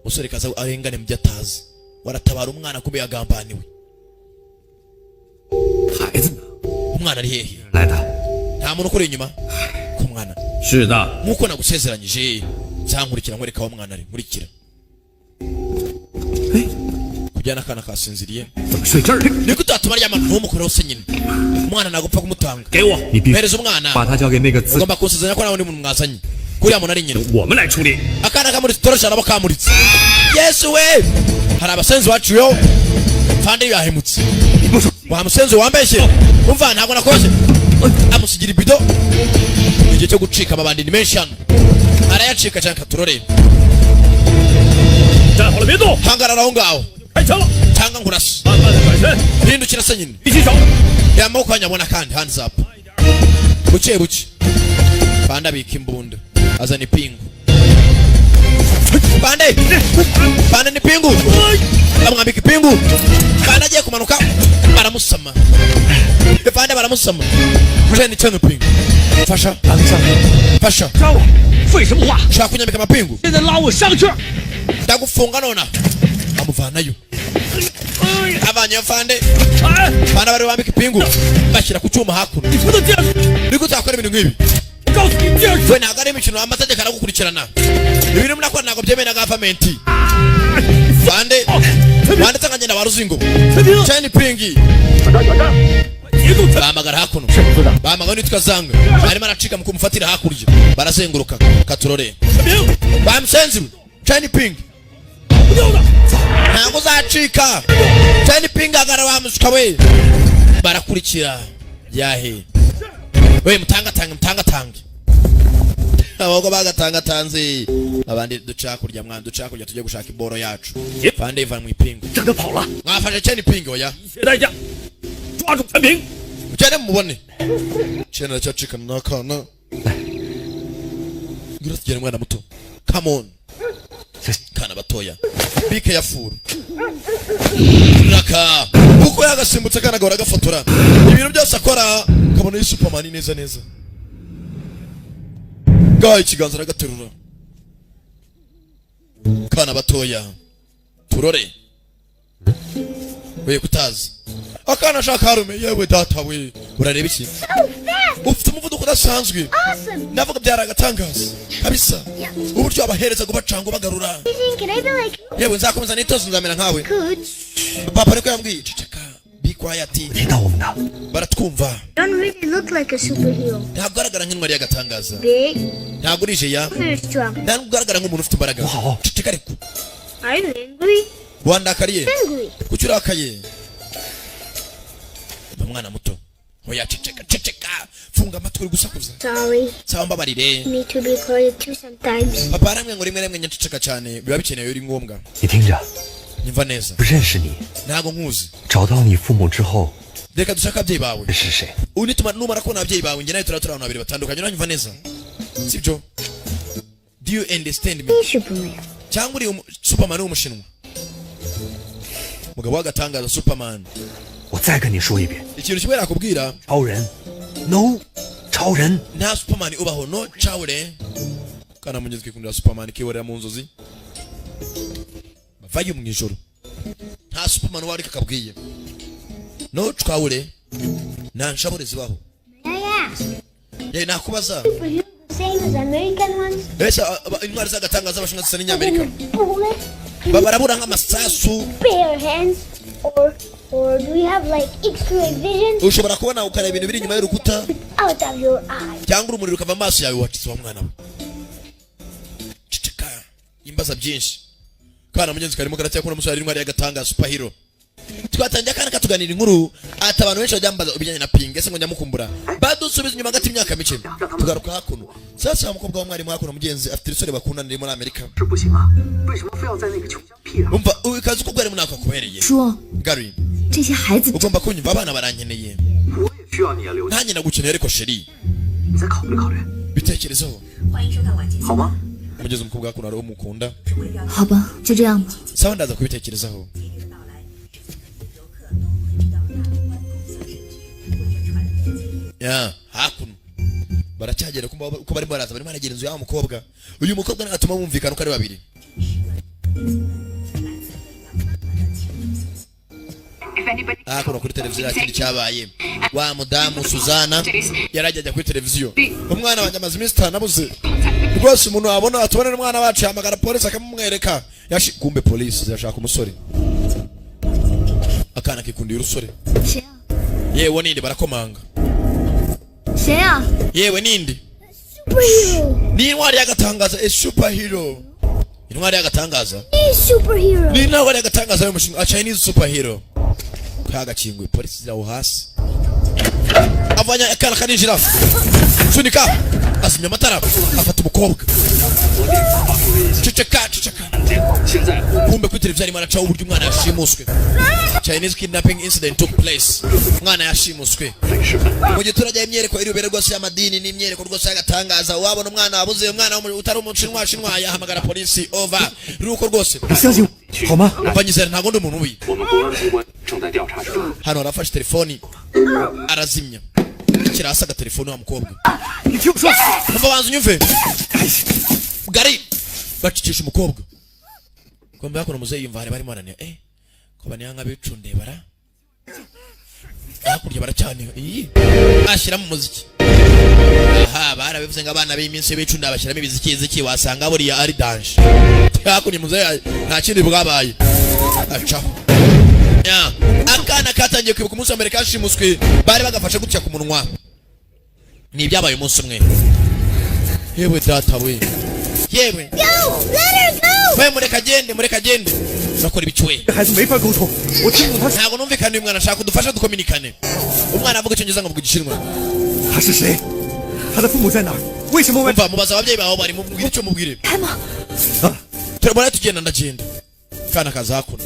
musore kaza arengane mu byo atazi, waratabara umwana kumbe yagambaniwe. 孩子呢？ Umwana ari hehe? 来的， Nta muntu ukuri inyuma ku mwana? 是的， Nk'uko nagusezeranyije, nzankurikira nkwereka aho umwana ari. Nkurikira kujyana akana kasinziriye. 怎么睡这儿？ Niko utatuma aryama, ntumukoreho se nyine. Umwana nagupfa kumutanga. 给我， 你必须 Mpereza umwana. 把他交给那个自 Ugomba kunsezeranya ko nta wundi muntu mwazanye kuriya muntu ari nyina. 我们来处理。 Akana kamuritse itoroshi, arabo kamuritse. Yesu we, hari abasenzi baciyeho. Fande yahemutse wa musenzi wambeshye. Umva, ntabwo nakoze. Amusigira ibido. Igihe cyo gucika amabandi ni menshi hano, arayacika cyane. Katurore. 站好了，别动， Hangarara aho ngaho. 开枪了， Cyangwa nkurasa. 慢慢的转身， Hindukira se nyine. 举起手， Amaboko yanyu abona kandi, hands up, buke buke. Bande abika imbunda, azana ipingu. Bande, bande ni pingu, bamwambika ipingu. Bande agiye kumanuka, baramusama. Bande baramusama. Mujeni cyane pingu, fasha, fasha. 抓我，废什么话？ Ushaka kunyambika amapingu? 现在拉我上去！ Ndagufunga nona. Amuvanayo, avanyeyo fande. 哎， Bana bari bambika ipingu, bashyira ku cyuma hakuno. 你不能这样！ Niko utakora ibintu nk'ibi. 我告诉你，这样 We, ntabwo ari imikino, amategeko aragukurikirana. Ibintu munakora ntabwo byemewe na gavamenti. Bande wanditse nka ngenda wa ruzingo. 陈平， Chani pingi. 节奏 Bahamagara hakuno, bahamagara nitwa zanga, arimo aracika mu kumufatira hakurya, barazenguruka. Katurore. 陈平， Bamusenzi we, Chani pingi. 不掉的， Ntabwo uzacika, Chani pingi, agara wamusuka we. Barakurikira byahe we, mutangatange, mutangatange abagabo bagatangatanze abandi. Duca hakurya mwana, duca hakurya tujye gushaka iboro yacu. Fande iva mu ipingu. 让他跑了， Mwafashe Chani pingi? Oya. 一切代价，抓住陈平。 Mugende mumubone. Cheni aracyacikana n'akana. Ngwino tugende mwana muto, come on, kana batoya, be careful. Raka uko yagasimbutse akana gahora gafotora ibintu byose akora, kabona yi Superman neza neza. Gaha ikiganza, aragaterura kana batoya. Turore we kutazi akana ashaka harume. Yewe data we, urareba iki? So fast! Ufite umuvuduko udasanzwe. Awesome! Ndavuga byari agatangaza. Kabisa, uburyo wabahereza kubacanga ubagarura. Can I be like Yewe, nzakomeza nitozo, nzamera nkawe. Good. Papa ariko yambwiye ceceka, be quiet. 听到我们的。 Baratwumva. Don't really look like a superhero. Ntabwo ugaragara nk'intwari y'agatangaza. Big, Ntabwo uri jeya. very strong. Ntabwo ugaragara nk'umuntu ufite imbaraga. Ceceka ariko. Are you angry? Wandakariye? Angry. Kuki urakaye? Mba mwana muto, oya, ceceka, ceceka, funga amatwi, uri gusakuza. Sorry. Sawa, mbabarire. Me to be quiet too sometimes. Papa aramwe ngo rimwe rimwe nyaceceka cyane, biba bikenewe, biri ngombwa. 你听着， Nyumva neza. 不认识你， Ntabwo nkuzi. 找到你父母之后 Reka dushake ababyeyi bawe. 是谁？ Ubu nituma numara kubona ababyeyi bawe, njye nawe turaba turi abantu babiri batandukanye. Uranyumva neza, sibyo? Do you understand me? Superman. Cyangwa uri Superman w'umushinwa, mugabo w'agatangaza, Superman. 我再跟你说一遍， Ikintu kimwe nakubwira. 超人，no，超人。 Nta Superman ubaho, no chawure. Kana mugenzi kwikundira Superman, kiborera mu nzozi bavayo mu ijoro. Nta Superman ubaho, ariko akabwiye no chawure, nta nshabure zibaho. May I ask? Ye, nakubaza. Superhero the same as American ones? Ese intwari z'agatangaza z'abashinwa zisa n'inyamerika? Bullet? Barabura nk'amasasu? Bare hands? Or do you have like X-ray vision Ushobora kubona ukareba ibintu biri inyuma y'urukuta? Out of your eyes? Cyangwa urumuri rukava mu maso yawe? Wacitse wa mwana we, ceceka, imbaza byinshi. Kana mugenzi karimo karacyakunda umusore ari intwari y'agatangaza, superhero. Twatangiye akana katuganira inkuru, ati abantu benshi bajya bambaza ibijyanye na Pinga, ese ngo nyamukumbura. Badusubiza inyuma hagati y'imyaka mike, tugaruka hakuno. Sasa wa mukobwa w'umwarimu hakuno, mugenzi afite umusore bakundana uri muri Amerika. 这不行啊！为什么非要在那个穷乡僻壤？ Umva, ukazi ko bwari munaka kubereye. 说 Gary, 这些孩子 ugomba kunyumva, abana barankeneye. 我也需要你啊，刘， Nanjye nagukeneye ariko chérie. 你再考虑考虑， Bitekerezeho. 好吗？ Mugeze umukobwa hakuno hari uwo mukunda. 好吧，就这样吧。 Sawa, ndaza kubitekerezaho. Ya hakuno baracyagera kumva uko barimo baraza, barimo baragera inzu y'aho mukobwa. Uyu mukobwa natuma bumvikana uko ari babiri. Hakuno kuri televiziyo nta kindi cyabaye. Wa mudamu Suzana yarajya ajya kuri televiziyo: "Umwana wanjye amaze iminsi 5 abuze rwose, umuntu wabona atubonera umwana wacu yahamagara polisi akamumwereka." Yashi kumbe polisi zirashaka umusore. Akana kikundiye urusore. 谁啊？ Yewe, ninde? Barakomanga. 谁啊？ Yewe, ninde? Superhero. Ni intwari y'agatangaza, a superhero, intwari y'agatangaza. Hey, superhero. Ni intwari y'agatangaza y'umushinwa, a Chinese superhero. Kagakinguye, polisi ziraho hasi, avanya akana karinjira, sunika, azimya amatara, afata umukobwa. Ceceka, ceceka. Kumbe kuri televiziyo arimo aracaho uburyo umwana yashimuswe. Chinese kidnapping incident took place. Umwana yashimuswe mu giturage. Imyereko iri bubere rwose y'amadini n'imyereko rwose y'agatangaza. Wabona umwana wabuze, umwana utari umushinwa shinwa, yahamagara polisi, over ruko rwose. 你相信我好吗？ Umva, nyizera, ntabwo ndi umuntu mubi. 我们公安机关正在调查之中。 Hano arafashe telefoni arazimya, shyira hasi agatelefoni. Wa mukobwa. 你听我说， Umva, banza unyumve gari. Bacikisha umukobwa kumbe hakuno muzeyi yumva hari barimo baraniha, ko baniha nk'abicunde bara hakurya baracyaniha. Iyi ashyiramo umuziki aha, barabivuze ngo abana b'iminsi b'icunda bashyiramo ibiziki ziki, wasanga buriya ari danger. Hakurya muzeyi nta kindi bwabaye, acaho. Ya, akana katangiye kwibuka umunsi wa mbere kashimuswe, bari bagafashe gutya ku munwa. Ni ibyabaye umunsi umwe. Yewe data we, yewe! Go! Let her go! We, mureka agende, mureka agende. Urakora ibiki we? 这孩子没法沟通，我听不懂他 Ntabwo numvikana uyu mwana, ashaka kudufasha dukominikane. Umwana avuga icyongereza, nkavuga igishinwa. 他是谁，他的父母在哪儿？为什么外 Umva, mubaza ababyeyi bawe bari, mubwire icyo mubwire. 开吗？ Turabona tugenda, ndagenda. Kana kaza hakuno,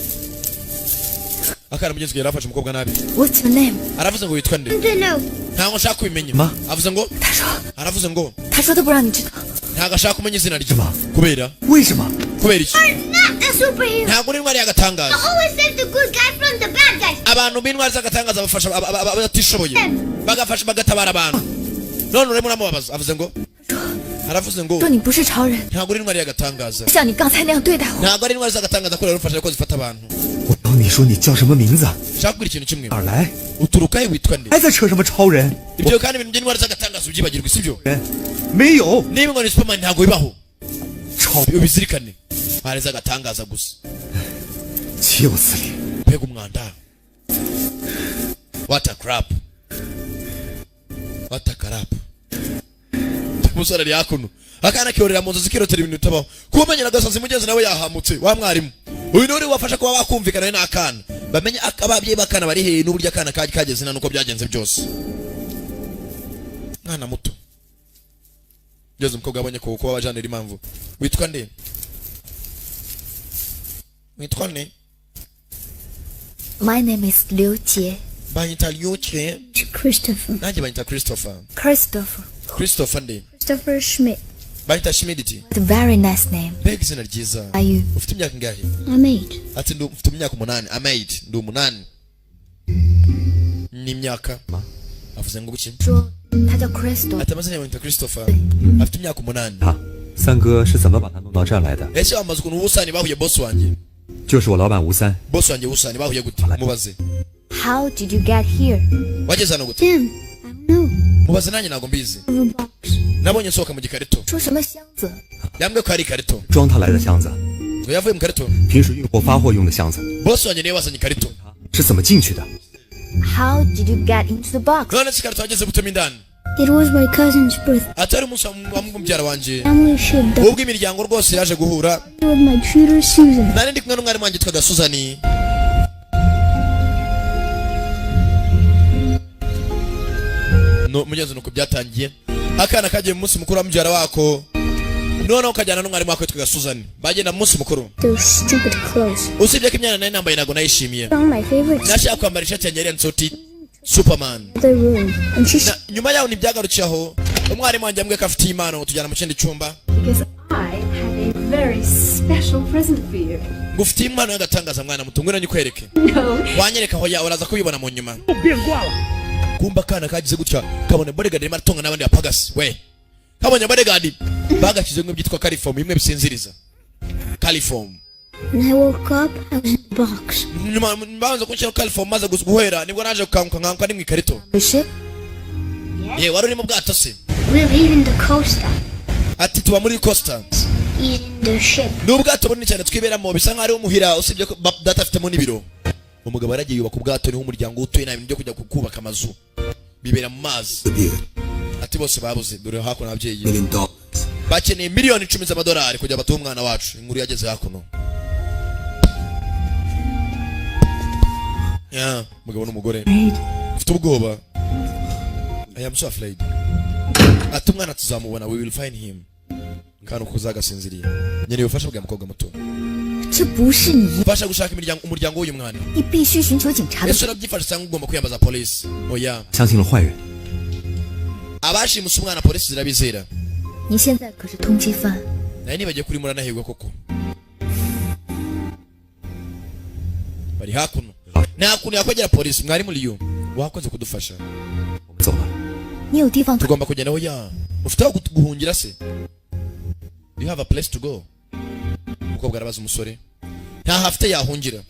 akana mugenzi we yarafashe umukobwa nabi. What's your name？ Aravuze ngo witwa nde? Don't know. Ntabwo nshaka kubimenya. Ma? Avuze ngo 他说 aravuze ngo 他说他不让你知道。 ntabwo ashaka kumenya izina rye. Kubera? 为什么？ Kubera iki? Not a superhero. Ntabwo uri intwari y'agatangaza. Always save the good guy from the bad guys. Abantu b'intwari z'agatangaza bafasha abatishoboye, bagafasha, bagatabara abantu. None urimo uramubabaza. Avuze ngo aravuze ngo 说你不是超人， ntabwo uri intwari y'agatangaza. 像你刚才那样对待我。 Ntabwo ari intwari z'agatangaza kubera rufasha ko zifata abantu. 我要后你说你叫什么名字？ Nshaka kubwira ikintu kimwe. 哪儿来？ Uturuka he? Witwa nde? 还在扯什么超人？ Ibyo kandi ibintu by'indwara z'agatangaza ubyibagirwe, sibyo? 人没有 Niba ngo ni Superman, ntabwo bibaho. 超， Ubizirikane, hari z'agatangaza gusa. 岂有此理！ Mbega umwanda! What a crap, what a crap! Umusore ari hakuno, akana kiyorera mu nzu zikirotera ibintu bitabaho. Kuba umenyera agasazi mugenzi nawe yahamutse wa mwarimu uyu niwe wafasha kuba bakumvikana we n'akana, bamenye ababyeyi b'akana bari hehe n'uburyo akana kageze na nuko byagenze byose. Mwana muto ngeze, umukobwa yabonye ko kuba bajanira impamvu. Witwa nde? Witwa nde? My name is Liu Jie. Banyita Lyuke. Christopher. Nanjye banyita Christopher. Christopher. Christopher nde? Christopher Schmidt. Banyita Schmidt. It's a very nice name. Mbega izina ryiza! Are you? Ufite imyaka ingahe? I'm 8. Ati mfite imyaka 8. I'm 8, ndi 8 n'imyaka. Avuze ngo buki? 说他叫 Christopher。 Ati amazina yawe? Banyita Christopher, afite imyaka 8. 他三哥是怎么把他弄到这儿来的？ Ese wamaze ukuntu ubusani bahuye, boss wanjye? 就是我老板吴三， Boss wanjye ubusani bahuye gute? Mubaze. How did you get here? Wageze hano gute? Tim. I don't know. Mubaze, nanjye ntabwo mbizi. Of a box. Nabonye nsohoka mu gikarito. 说什么箱子？ Yambwiye ko hari ikarito. 装他来的箱子， Ngo yavuye mu karito. 平时运货发货用的箱子， Boss wanjye niwe wazanye ikarito. 是怎么进去的？ How did you get into the box? None se ikarito wageze gutema indani? It was my cousin's birthday. Ati ari umunsi wa mubyara wanjye. Family should die Ubwo imiryango rwose yaje guhura. with my tutor Susan. Nari ndi kumwe n'umwarimu wanjye witwaga Suzani. No mugenzi, nuko byatangiye. Akana kagiye mu munsi mukuru wa mubyara wako, noneho kajyana n'umwarimu wako witwaga Suzani, bagenda mu munsi mukuru. Those stupid clothes. Usibye ko imyenda nari nambaye ntabwo nayishimiye. On my favorite Nashaka kwambara ishati yanjye yari yanditseho uti Superman. the room. And she Na, nyuma yaho ntibyagarukiye aho. Umwarimu wanjye yambwiye ko afitiye impano, ngo tujyana mu kindi cyumba. Because I have a very special present for you. Ngo ufitiye impano y'agatangaza, mwana muto, ngwino nyikwereke. No. Wanyereka aho ya uraza kubibona mu nyuma. Kumba akana kagize gutya kabona bodyguard arimo aratonga n'abandi bapagasi. We kabonye bodyguard bagashyize bimwe byitwa chloroform, bimwe bisinziriza, chloroform. When I woke up, I was in the box. Nyuma banza kunshyiraho chloroform, maze guhera nibwo naje gukanguka, nkanguka ni mu ikarito. The ship? Ye, wari uri mu bwato se? We're leaving the coaster. Ati tuba muri coaster. He's in the ship. Ni ubwato bunini cyane twiberamo, bisa nkaho ari umuhira, usibye ko data afitemo n'ibiro. Umugabo yaragiye yubaka ubwato, niho umuryango utuye. Nta bintu byo kujya kubaka amazu, bibera mu mazi. Ati bose babuze. Dore hakuno ababyeyi Million dollars. bakeneye miliyoni 10 z'amadolari kugira batuhe umwana wacu. Inkuru yageze hakuno ya umugabo n'umugore ufite ubwoba. I am so afraid. Ati umwana tuzamubona, we will find him. Kandi uko uzagasinziriye nkeneye ubufasha bwa mukobwa muto. 这不是你， Fasha gushaka imiryango, umuryango w'uyu mwana. 你必须寻求警察的 Ese urabyifasha cyangwa ugomba kwiyambaza polisi? Oya. 相信了坏人， Abashimuse umwana polisi zirabizera. 你现在可是通缉犯， Nawe nibagiye kuri muranahirwa koko. Bari hakuno, nta kuntu yakwegera polisi. Mwarimu Liyo, wakoze kudufasha. 我们走了。 你有地方可 Tugomba kugenda. Oya, ufite aho guhungira se? Do you have a place to go? Umukobwa arabaza umusore, ntaho afite yahungira.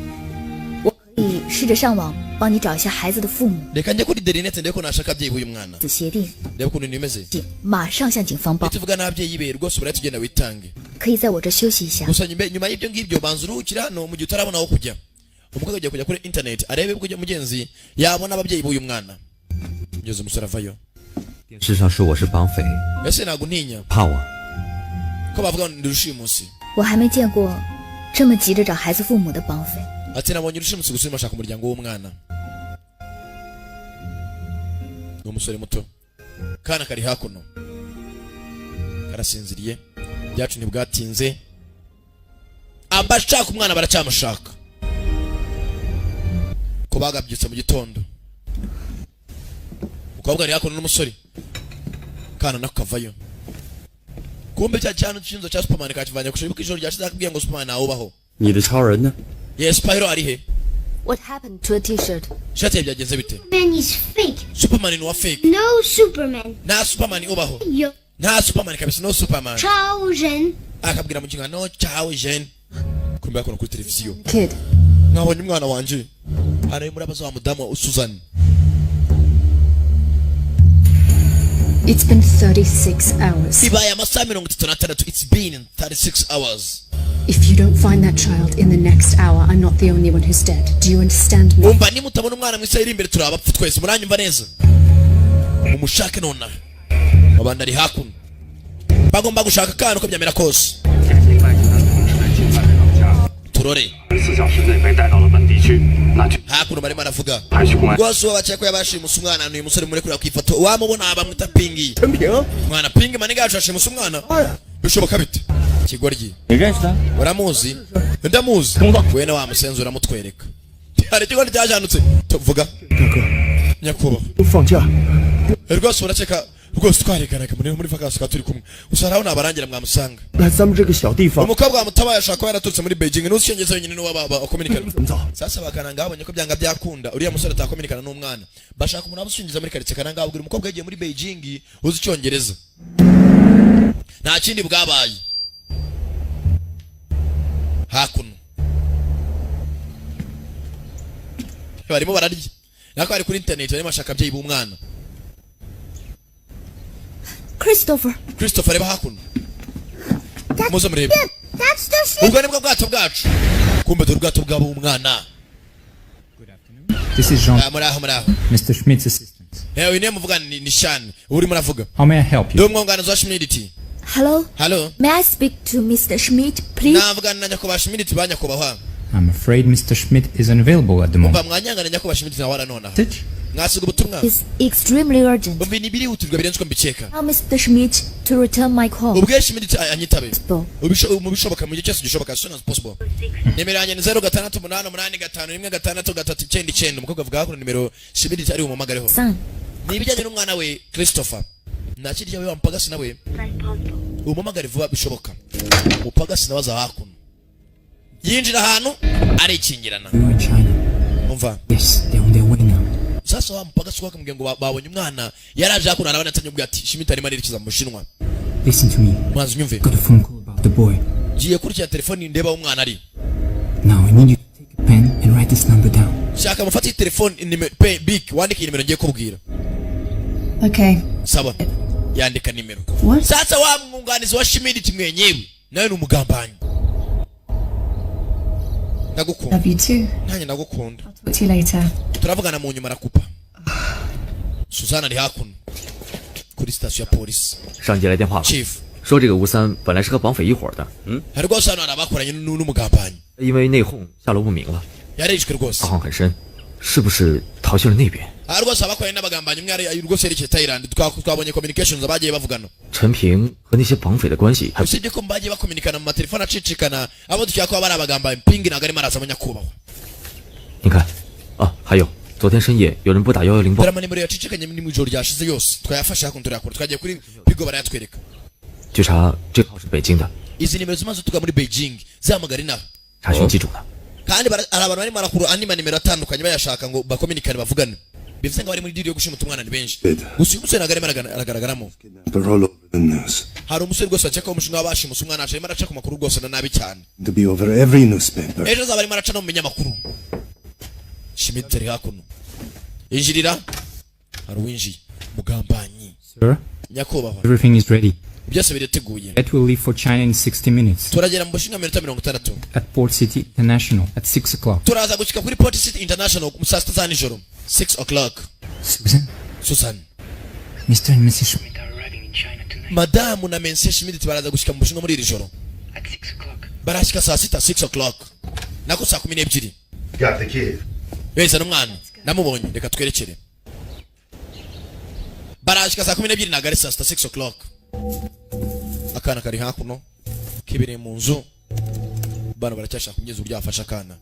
我可以试着上网帮你找一下孩子的父母。 Reka njye kuri interineti ndebe ko nashaka ababyeyi b'uyu mwana. 子协定， Ndebe ukuntu bimeze. 马上向警方报。 Nituvuga n'ababyeyi be rwose urahita ugenda witange. 可以在我这休息一下。 Gusa nyuma y'ibyo ngibyo banza uruhukire hano mu gihe utarabona aho kujya. Umukobwa agiye kujya kuri internet arebe ko mugenzi yabona ababyeyi b'uyu mwana. Ngeze umusore avayo. 电视上说我是绑匪， Ese ntabwo ntinya 怕我？ ko bavuga ngo ndi rushimusi? 我还没见过这么急着找孩子父母的绑匪。 Ati nabonye urushimusi gusa urimo ashaka umuryango w'umwana. Ni umusore muto, kana kari hakuno karasinziriye. Byacu ntibwatinze, abashaka umwana baracyamushaka ko bagabyutse mu gitondo. Umukobwa ari hakuno n'umusore, kana nako kavayo. Kumbe cya cyane cy'inzu cya Superman kakivanye ku ishuri, kuko ijoro ryashize akubwiye ngo Superman ntawubaho. 你的超人呢？ Yes, superhero ari he? What happened to a T-shirt? Ishati ye byagenze bite? Man is fake. Superman ni uwa fake. No Superman. Nta Superman ubaho. 有 Nta Superman kabisa, no Superman. 超人。 Akabwira mu kinga no ciao jeune. Kumbe hakuno kuri televiziyo Kid. Mwabonye umwana wanje? Hano murabaza wa mudamu Susan. It's been 36 hours. Bibaye amasaha 36. It's been 36 hours. If you don't find that child in the next hour, I'm not the only one who's dead. Do you understand me? Umva, nimutabona umwana mu isaha iri imbere, turi abapfu twese. Muranyumva neza? Mumushake nonaha. Abandi ari hakuno bagomba gushaka akana uko byamera kose. 这名外籍男童是在侵犯人老家， Turore. 24小时内被带到了本地区，那就 Hakuno barimo aravuga 还需公安 rwose uwo bakeka ko yabashimuse umwana ni uyu musore muri kureba ku ifoto. Wamubona, bamwita Pingi. 陈平， Mwana Pingi maniga yacu yashimuse umwana, bishoboka bite, kigoryi? 你认识他？ Uramuzi? Ndamuzi. We na wa musenzi uramutwereka. Hari ikigo ryajanutse tuvuga. 大哥， Nyakubahwa, 都放假， rwose urakeka rwose twareganaga muri vacances tukaba turi kumwe gusa haraho nabarangira mwamusanga. 来咱们这个小地方 Umukobwa wamutabaye ashobora kuba yaraturutse muri Beijing, n'uzi icyongereza wenyine niwe bakominikana. 怎么走？ Sasa bakananga babonye ko byanga byakunda uriya musore atakominikana n'umwana, bashaka umuntu waba muri karitsiye. Kananga abwira umukobwa yagiye muri Beijing uzi icyongereza. Nta kindi bwabaye hakuno, barimo bararya nako bari kuri internet, barimo bashaka ababyeyi b'umwana. Christopher, Christopher, reba hakuno, muze murebe. That's the ship. Ubwo nibwo bwato bwacu. Kumbe dore ubwato bw'ab'umwana. This is Jean, Ah, muraho, muraho. Mr. Schmidt's assistant. Yewe, niyo muvugana ni Shani urimo uravuga. How may I help Ndi you? umwunganizi wa Schmidt. Hello? Halo. May I speak to Mr. Schmidt, please? Navugana na nyakubahwa Schmidt, ba nyakubahwa? I'm afraid Mr. Schmidt is unavailable at the moment. Umva, mwanyangana, nyakubahwa Schmidt nawe aranonaha. Message? Mwasiga ubutumwa? It's extremely urgent. Umva, ni birihutirwa birenze uko mbikeka. Tell Mr. Schmidt to return my call. Ubwe Schmidt anyitabe. Possible. Mu bishoboka, mu gihe cyose gishoboka, as soon as possible. Nimero yanjye ni 0688851639. Umukobwa avuga hakuno nimero Schmidt ari bumuhamagareho. Son, Ni ibijyanye n'umwana we Christopher. Nta kirya we wamupagasi nawe umuhamagare vuba bishoboka. Umupagasi nawe aza hakuno, yinjira ahantu arikingirana. We are in China. Umva. Yes, they're on their way now. Sasa wa mupagasi wakamubwira ngo babonye umwana, yaraje hakuno arabona atanye ubwo ati Schmidt arimo arerekeza mu Bushinwa. Listen to me. Mwanzi, unyumve. Got a phone call about the boy. Ngiye kurikira telefoni ndeba aho umwana ari. Now I need you to take a pen and write this number down. Shaka mufate iyi telefoni pe big wandike iyi nimero ngiye kubwira. Okay. Sawa, yandika nimero. What? Sasa wa mwunganizi wa Schmidt mwenyewe nawe ni umugambanyi. Ndagukunda. Love you too. Nanjye ndagukunda. Talk to you later. Turavugana mu nyuma. Arakupa. Suzana ari hakuno kuri sitasiyo ya polisi. 上级来电话了， Chief. 说这个吴三本来是和绑匪一伙的，嗯， Hari rwose hano hari abakoranye n'umugambanyi. 因为内讧下落不明了， Yarishwe rwose. 导航很深，是不是逃去了那边？ Aha rwose abakoranye n'abagambanyi umwe ari rwose yerekeye Thailand. Twabonye communications bagiye bavugana. 陈平和那些绑匪的关系还 Usibye ko bagiye bakominikana mu matelefone acicikana, abo dukeka ko bari abagambanyi. Pingi ntabwo arimo araza, nyakubahwa. 你看，啊，还有昨天深夜有人拨打110报 Dore amanimero yacicikanye ni mu ijoro ryashize yose twayafashe hakuno turayakura, twagiye kuri pigo barayatwereka. 据查这个号是北京的， Izi nimero zimaze tuga muri Beijing zihamagara inaha. 查询机主呢。 Kandi hari abantu barimo barakura andi manimero atandukanye bayashaka ngo bakominikane bavugane, bivuze ngo bari muri deal yo gushimuta umwana ni benshi. Gusa uyu musore ntabwo arimo aragaragaramo. They're all over the news. Hari umusore rwose bakeka ko umushinga w'abashimuse umwana arimo araca ku makuru rwose na nabi cyane. To be over every newspaper. Ejo azaba arimo araca no mu binyamakuru. Schmidt ari hakuno, injirira. Hari uwinjiye, mugambanyi. Sir, Nyakubahwa. everything is ready. Byose birateguye. Jet will leave for China in 60 minutes Turagera mu Bushinwa minota 60. at Port City International at 6 o'clock. Turaza gushyika kuri Port City International mu saa 6 za nijoro, 6 o'clock. Susan, Susan. Mr. and Mrs. Schmidt Madamu na Monsieur Schmidt baraza gushyika mu Bushinwa muri iri joro, barashyika saa 6, 6 o'clock, nako saa 12. Got the kid. Beza n'umwana namubonye, reka twerekere. Barashyika saa 12, ntabwo ari saa 6, 6 o'clock. Akana kari hakuno kibereye mu nzu, bana baracyashaka kugeza uburyo yafasha akana.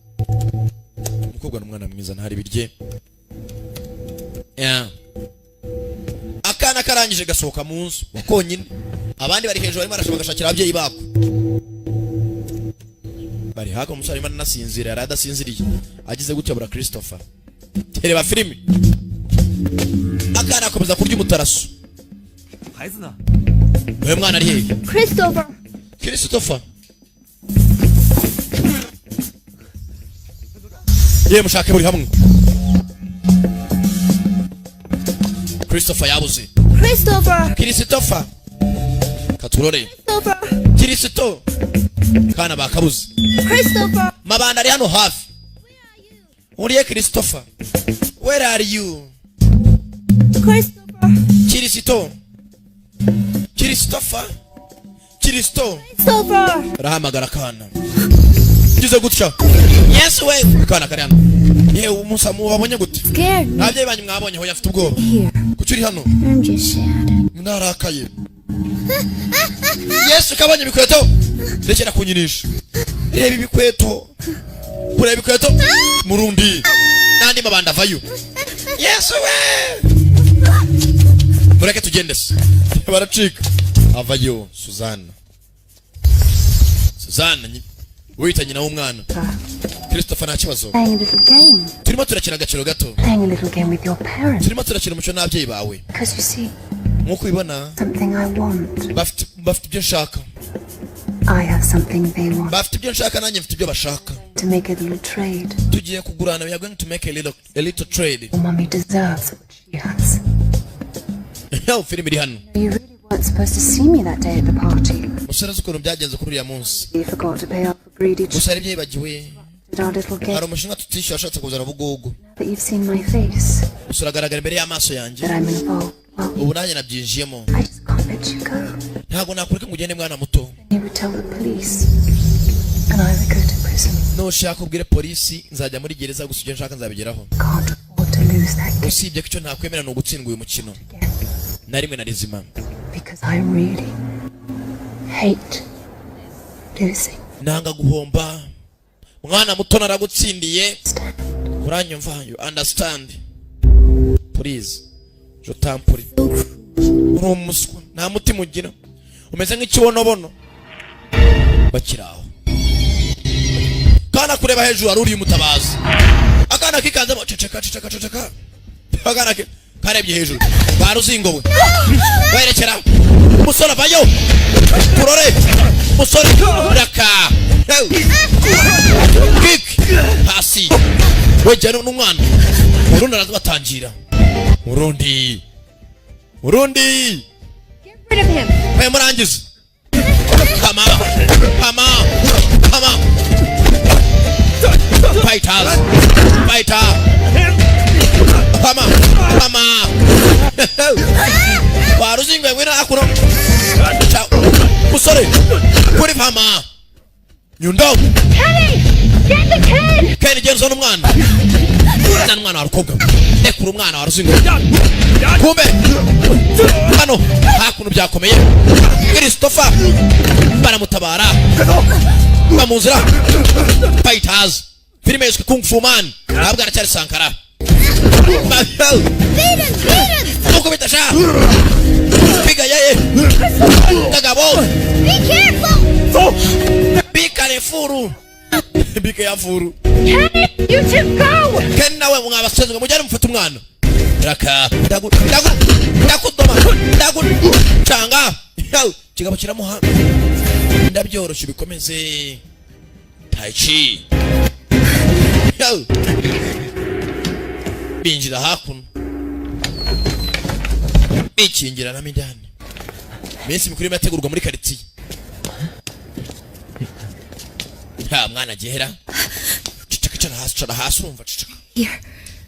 Umukobwa ni umwana mwiza, ntari birye. Yeah. Akana karangije gasohoka mu nzu konyine, abandi bari hejuru barimo barashaka bagashakira ababyeyi bako bari hakuno. Umusore arimo aranasinzira, yari adasinziriye, agize gutya bura Christopher. Reba filimi, akana akomeza kurya umutaraso. 孩子呢？ Uyu mwana ari hehe? Christopher. Christopher. Ye, mushake buri hamwe, Christopher yabuze. Christopher! Christopher, katurore. Christopher! Kirisito kana bakabuze. Christopher! Mabanda ari hano hafi. Uriye Christopher? Where are you? Christopher! Kirisito, Christopher, Kirisito. Christopher! Arahamagara akana ngize gutya. Yesu we, akana kari hano. Yewe, umusa mubabonye gute? Scared me. Ababyeyi banyu mwabonye? Hoya, afite ubwoba. Here. Kuki uri hano? I'm just sad. Narakaye. Yesu, kabonye ibikweto. Rekera kunyinisha. Reba ibikweto, kureba ibikweto. Murundi n'andi mabanda avayo. Yesu we, mureke tugende se. Baracika, avayo. Suzana, Suzana wita nyina w'umwana Christopher. Nta kibazo. Playing a little game. Turimo turakina agakino gato. Playing a little game with your parents. Turimo turakina umuco n'ababyeyi bawe. Because you see, Nk'uko ubibona, something I want. bafite ibyo nshaka. I have something they want. Bafite ibyo nshaka, nanjye mfite ibyo bashaka. To make a little trade. Tugiye kugurana. We are going to make a little trade. Your mummy deserves what she has. Yo, filime iri hano. You really weren't supposed to see me that day at the party. Musore, uzi ukuntu byagenze kuri uriya munsi? You forgot to pay off a greedy Gusa hari ibyo yibagiwe. did our little game. Hari umushinga tutishyuye, washatse kuzana ubugugu. That you've seen my face. Gusa uragaragara imbere y'amaso yanjye. That I'm involved. Well, Ubu nanjye nabyinjiyemo. I just can't let you go. Ntabwo nakureka ngo ugende, mwana muto. You would tell the police. And I would go to prison. Nushaka ubwire polisi, nzajya muri gereza. Gusa ibyo nshaka nzabigeraho. Can't afford to lose that game Usibye ko icyo ntakwemera ni ugutsindwa uyu mukino na rimwe na rizima. Because I really hate losing. Nanga guhomba, mwana muto. Naragutsindiye, uranyumva? You understand? Please, je t'en prie. Uri umuswa, nta mutima ugira, umeze nk'ikibonobono. Bakiri aho, kana kureba hejuru, hari uriye umutabazi. Akana kikanzemo. Ceceka, ceceka, ceceka. Akana ke karebye hejuru, baruzingowe werekera. Umusore avayo. Turore umusore raka kick hasi, wegera n'umwana. Urundi araza, batangira urundi, urundi. Rid of him! We, murangize. Kama, kama, kama. Fighters, fighter. Kama, kama. Waruzingwe, ngwino hakuno. Musore kuri pama nyundo. Kenny! Get the kid! Ken, genda uzane umwana. Zana umwana wa rukobwa. Rekura umwana wa ruzingo. Kumbe hano hakuno byakomeye. Christopher baramutabara, bamuzira. Fighters, filime yiswe Kung Fu Man. Ntabwo aracyari Sankara. Beat him! Beat him! Mukubita sha, piga yeye kagabo. Be careful! Be careful, be careful. Kenny! You two go! Ken nawe, mwabasezwe, mujyane mufate umwana. Raka, ndagu ndagu ndakudoma, ndagucanga. Kigabo kiramuha. Ndabyoroshye, bikomeze. Tai chi. Yo. Binjira hakuno, bikingiranamo indani. Iminsi mikuru irimo irategurwa muri karitsiye. Nta mwana agera. Ceceka, cara hasi, cara hasi, urumva? Ceceka. Here.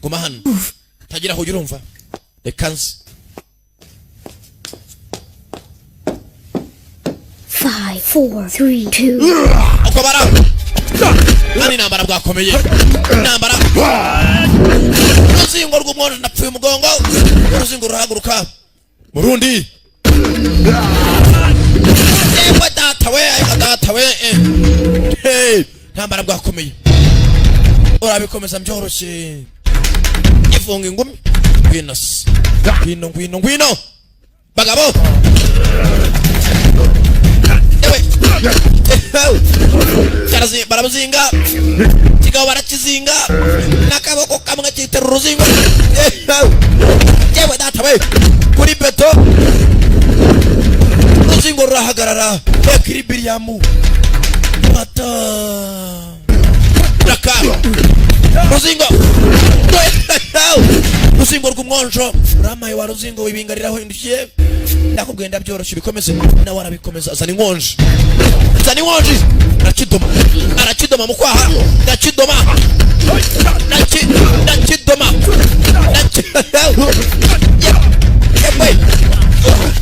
Guma hano, tagira aho ujya, urumva? Reka nzi. 5, 4, 3, 2. Uko bara hano, intambara bwakomeye, intambara. Uruzingo rw'umwondo, ndapfuye umugongo. Uruzingo rurahaguruka. Murundi, yewe data we, ayiwa data we, eh. Hey, intambara bwakomeye, urabikomeza byoroshye. Ifunga ingumi. Ngwino se, ngwino, ngwino, ngwino bagabo. Yewe. Baramuzinga kigabo, barakizinga n'akaboko kamwe, kitera uruzingo. Yewe data we, kuri beto uruzingo rurahagarara. Equilibrium mata raka. Ruzingo, ruzingo rw'umwonjo uramaye wa ruzingo wibingariraho hindukiye. Ndakubwiye, ndabyoroshye, bikomeze. Nawe arabikomeza, azana inkonji, azana inkonji, arakidoma, arakidoma mu kwaha, ndakidoma, ndakidoma, yewe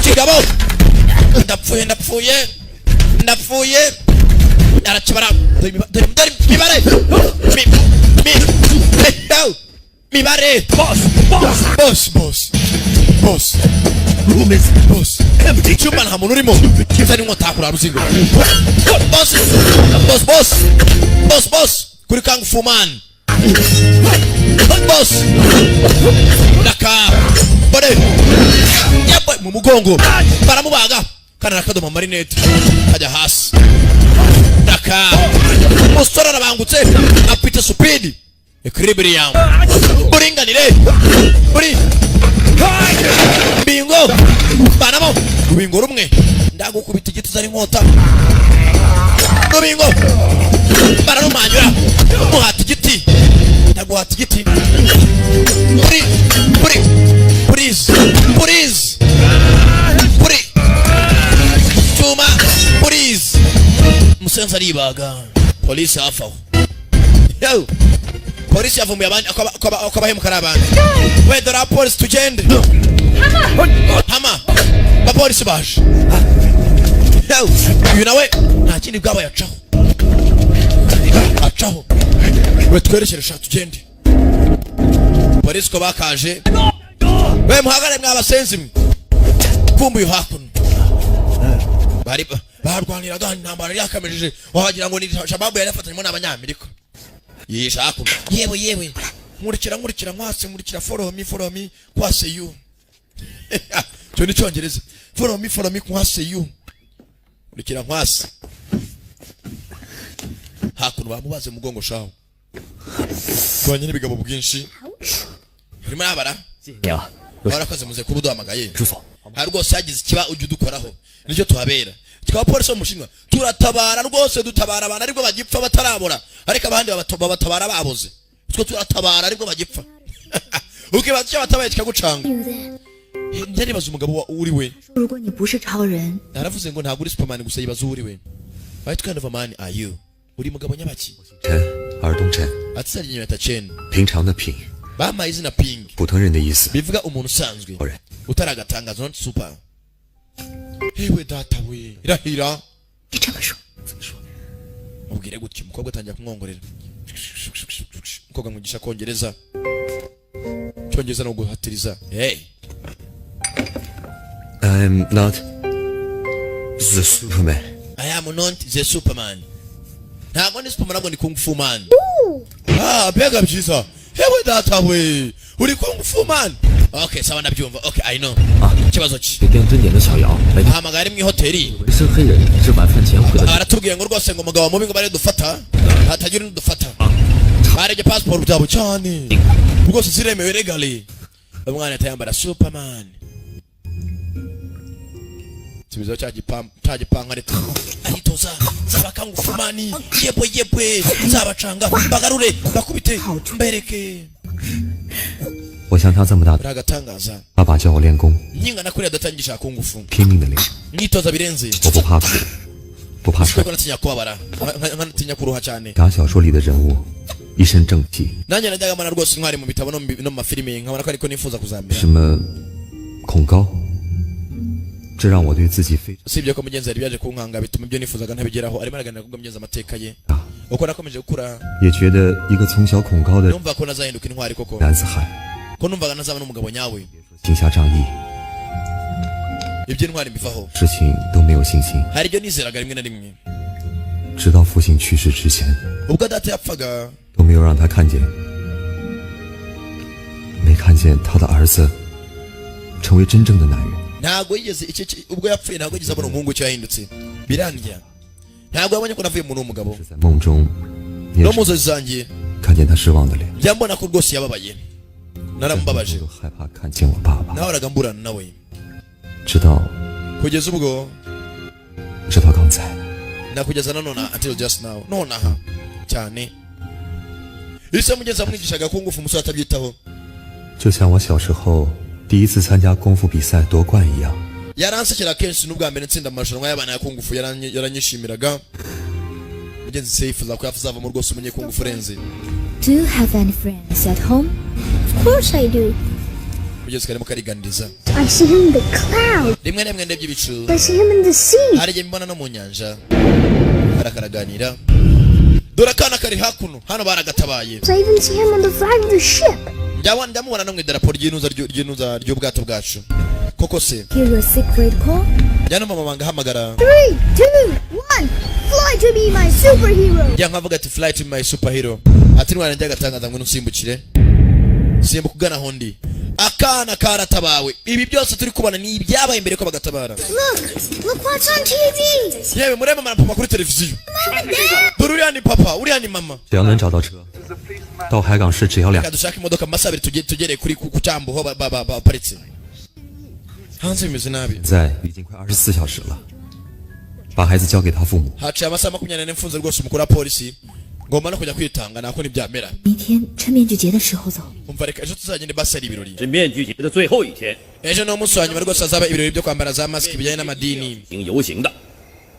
kigabo, ndapfuye, ndapfuye, ndapfuye. Arakibara. Dore dore dore mibare, mi mi mibare. Boss, boss, Boss, boss, boss. Room is Boss. empty. Icyumba nta muntu urimo. Zana inkota kuri ruzingo. Boss, boss, boss, boss, boss, kuri Kung Fu Man. Boss, daka bore yabwe mu mugongo, baramubaga kana nakadoma marinete kajya hasi. Daka umusore arabangutse, afite speed, equilibrium, buringanire buri bingo banamo rubingo rumwe. Ndagukubita igiti, uzana inkota. Rubingo bararumanyura, muhata igiti, ndaguhata igiti. Puri puri purize purize puri cyuma purize. Umusenzi aribaga. Polisi hafi aho. Yo! Polisi yavumbuye abandi ko abahemuka ari abandi. We, dore abapolisi, tugende. Hama abapolisi baje. Yo! Uyu nawe nta kindi bwaba yacaho, acaho. We, twerekere sha, tugende. Polisi ko bakaje. We, muhagare mwabasenzi mwe. Kumbuye hakuno bari barwaniraga intambara yari yakamejeje, wagira ngo ni Shababu yari yafatanyemo n'Abanyamerika. Yisha hakuno. Yewe yewe, nkurikira, nkurikira nkwase, nkurikira. Follow me, follow me, kwase you. Cyo ni Cyongereza. Follow me, follow me, kwase you, nkurikira nkwase. Hakuno bamubaze mugongo shaho, rwanye n'ibigabo bwinshi urimo arabara. 谢谢你啊，有 Warakoze muze kuba uduhamagaye. 朱总， Ha, rwose hagize ikiba ujya udukoraho, nicyo tuhabera. Tukaba polisi wo mu Bushinwa, turatabara rwose, dutabara abantu aribwo bagipfa batarabora, ariko abandi babatabara baboze. Twe turatabara aribwo bagipfa, ukibaza icyo batabaye kikagucanga. You then. Njya nibaza umugabo uri we. 如果你不是超人， Naravuze ngo ntabwo uri Superman gusa, yibaza uwo uri we. What kind of a man are you? Uri mugabo nyabaki? 陈，尔东陈， Ati izina Chen. 平常的平， Bampaye izina Ping, 普通人的意思。 bivuga umuntu usanzwe, 超人， utaragatangaza, not super. Hewe data we, irahira. 你这么说， Mubwire gutya. Umukobwa atangira kumwongorera. Umukobwa amwigisha Kongereza, Cyongereza no guhatiriza. Hey. I'm not the Superman. I am not the Superman. Ntabwo ndi Superman, ntabwo ndi Kung Fu Man. Ah, mbega byiza! Hewe data we, uri Kung Fu Man. Okay, sawa, ndabyumva. Okay, I know. Ikibazo ki? 给店蹲点的小姚来电， Ahamagara ari mu ihoteli. 纹身黑人是晚饭前回的。 Aratubwiye ngo rwose ngo umugabo mubi ngo bari dufata, hatagira undi dufata. Barebye passport byabo cyane rwose, ziremewe legally. Umwana ahita yambara Superman, subizaho cya cya gipankarita, aritoza nzaba Kung Fu Man. Yebwe yebwe, nzabacanga, bagarure, bakubite, mbereke. 我像他这么大， Uri agatangaza. 爸爸教我练功， Nkingana kuriya adatangisha Kung Fu. 拼命的练， Mwitoza birenze. 我不怕苦，不怕摔 Siko natinya kubabara, nkanatinya kuruha cyane. 打小说里的人物，一身正气， Nanjye najyaga mbona rwose intwari mu bitabo no mu mafilimi, nkabona ko ariko nifuza kuzamera. 什么恐高，这让我对自己非 Usibye ko mugenzi yari byaje kunkanga, bituma ibyo nifuzaga ntabigeraho. Arimo araganira kubwo mugenzi amateka ye, uko nakomeje gukura, 也觉得一个从小恐高的 numva ko nazahinduka intwari koko, 男子汉， ko numvaga nazaba n'umugabo nyawe. 行侠仗义， Iby'intwari mbivaho. 事情都没有信心。 Hari ibyo nizeraga rimwe na rimwe. 直到父亲去世之前， Ubwo data yapfaga, 都没有让他看见，没看见他的儿子成为真正的男人。 Ntabwo yigeze ubwo yapfuye ntabwo yigeze abona umuhungu icyo yahindutse. Birandya, ntabwo yabonye ko navuye muri uwo mugabo. 是在梦中，也 No mu nzozi zanjye 看见他失望的脸， njya mbona ko rwose yababaye, naramubabaje. 都害怕看见我爸爸。 Nahoraga mburana nawe. 直到 Kugeza ubwo 直到刚才， nakugeza na none, until just now, nonaha cyane. Ise mugezi amwigishaga kung fu, umusore atabyitaho. 就像我小时候第一次参加功夫比赛夺冠一样。 Yaransekera kenshi n'ubwa mbere nsinda amarushanwa y'abana ya kung fu, yaranyishimiraga. Mugenzi se yifuza ko yazavamo rwose umunye kung fu urenze. Do you have any friends at home? Of course I do. Mugenzi karimo kariganiriza. I see him in the clouds. Rimwe na rimwe ndebye ibicu. I see him in the sea. Hari igihe mbona no mu nyanja. Arakaraganira. Dore akana kari hakuno hano, baragatabaye. I even see him on the flag of the ship. Ndamubona no mu idarapo ry'inuza ry'ubwato bwacu koko se. Hear a secret call? Njya numva mama ahamagara. Three, two, one. Fly to be my superhero. Njya nkavuga ati: "Fly to my superhero." Ati: "Ntwara njya agatangaza, ngo nsimbukire, simbuka ugana aho ndi." Akana karatabawe. Ibi byose turi kubona ni ibyabaye mbere ko bagatabara. Look, look what's on TV. Yewe, murebe amapapa kuri televiziyo. Dore uriya ni papa, uriya ni mama. 只要能找到车，到海港市只要两 Reka dushake imodoka, mu masaha 2 tugere kuri ku cyambu aho baparitse. Hanze bimeze nabi. 在已经快24小时了，把孩子交给他父母。 Haciye amasaha 24 mfunze rwose umukuru wa polisi. Ngomba no kujya kwitanga nako ntibyamera. 明天趁面具节的时候走。 Umva, reka ejo tuzagende basi ari ibirori. 是面具节的最后一天， Ejo ni umunsi wa nyuma rwose, hazaba ibirori byo kwambara za masiki bijyanye n'amadini. 行游行的，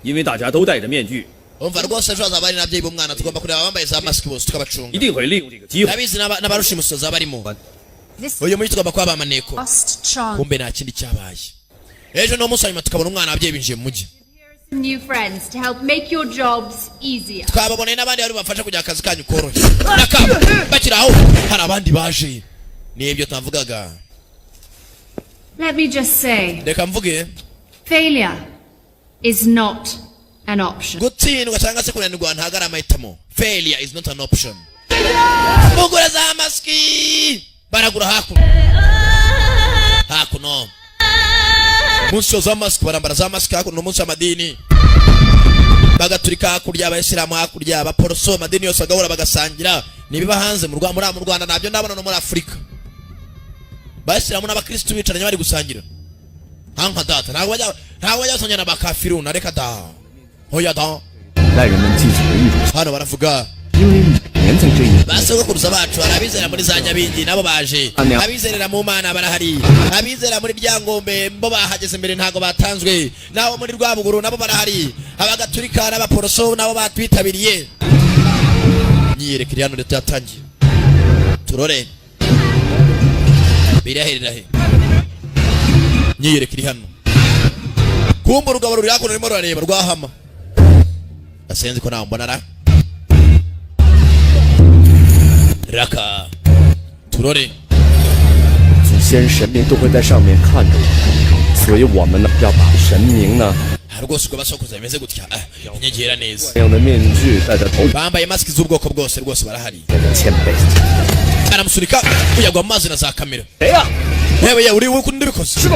因为大家都戴着面具， Umva rwose, ejo hazaba hari n'ababyeyi b'umwana. Tugomba kureba abambaye za masiki bose tukabacunga. 一定会利用这个机会。 Ndabizi n'abarushimusi bazaba barimo. Uyu mujyi tugomba kuba abamaneko. Last chance. Kumbe nta kindi cyabaye. Ejo ni umunsi wa nyuma tukabona umwana, ababyeyi binjiye mu mujyi. New friends to help make your jobs easier. Twababoneye n'abandi bari bubafasha kugira akazi kanyu korohe. Nakabo bakiri aho, hari abandi baje, nibyo tavugaga. Let me just say, Reka mvuge, failure is not an option. Gutsindwa cyangwa se kunanirwa ntabwo ari amahitamo. Failure is not an option. Mugura za masiki, baragura hakuno hakuno. Munsi wa za masiki barambara za masiki hakuno. Umunsi w'amadini, bagaturika hakurya, abayisilamu hakurya, abaporoso, amadini yose agahura bagasangira. Nibiba hanze mu Rwa- muri mu Rwanda ntabyo ndabona, no muri Afurika abayisilamu n'abakirisitu bicaranye bari gusangira nka data. Ntabwo bajya basangira na bakafiruna, reka da, hoya da. 让人们记住了一种， Hano baravuga 因为每年在这一 ba sogokuruza bacu. Hari abizera muri za Nyabingi, nabo baje. Abizerera mu Mana barahari, abizera muri Ryangombe bo bahageze mbere, ntabwo batanzwe. Nabo muri Rwabuguru nabo barahari. Abagaturika n'abaporoso nabo batwitabiriye. Myiyereko iri hano, leta yatangiye. Turore biraherera he. Myiyereko iri hano. Kumva urugabo ruri hakuno rurimo rurareba rwahama. Asenzi ko nawe mbona ra raka turore. 祖先神明都会在上面看着我们，所以我们呢要把神明呢 Aha rwose ubwo basokuza bimeze gutya, ah, inyegera neza. 这样的面具戴在头 Bambaye masiki z'ubwoko bwose rwose barahari. 变得谦卑。 Aramusunika uyagwa mu mazi na za kamera. 谁呀？ Yewe yewe, uri uri ndabikoze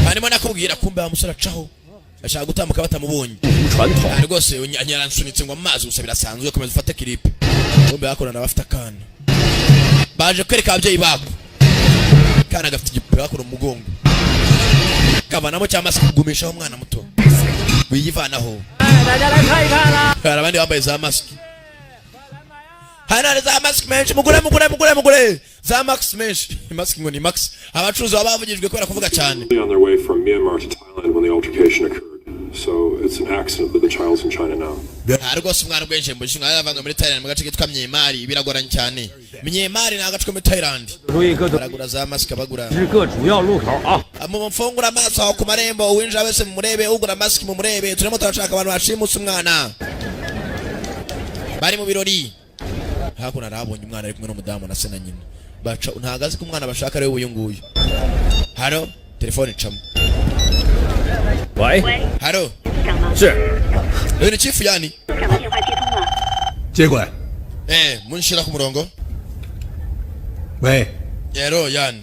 hanyuma nakubwira. Kumbe wa musore acaho ashaka gutambuka batamubonye. 传统 Aha rwose yaransunitse ngo amazi gusa birasanzwe, komeza ufate kiripe. Kumbe hakorana abafite akana baje kwereka ababyeyi bako. Kana gafite igipupe hakuno mu mugongo, kavanamo cyangwa se kugumishaho umwana muto wiyivanaho. Hari abandi bambaye za masiki hano, hari za masiki menshi. Mugure, mugure, mugure, mugure za masiki menshi. Masiki ngo ni max. Abacuruzi baba bavugijwe kubera kuvuga cyane. On their way from Myanmar to Thailand when the altercation occurred. So it's an accident that the child's in China now. Aha rwose umwana ubwenje mu Bushinwa yavanywe muri Thailand, mu gace kitwa Myanmar. Biragoranye cyane. Myanmar ni agace ko muri Thailand. Baragura za masiki, bagura. 是各主要路口啊。 Mu mfungura amaso aho ku marembo, uwinjira wese mumurebe, ugura masiki mumurebe. Turimo turashaka abantu bashimuse umwana bari mu birori. Hakuno arabonye umwana ari kumwe n'umudamu na se na nyina. Baca ntago azi ko umwana bashaka ari we uyu nguyu. Haro telefone icamo. 喂， Haro. 是， Uyu ni chief yani. 接过来。 Eh, munshira ku murongo. 喂， Yero yani.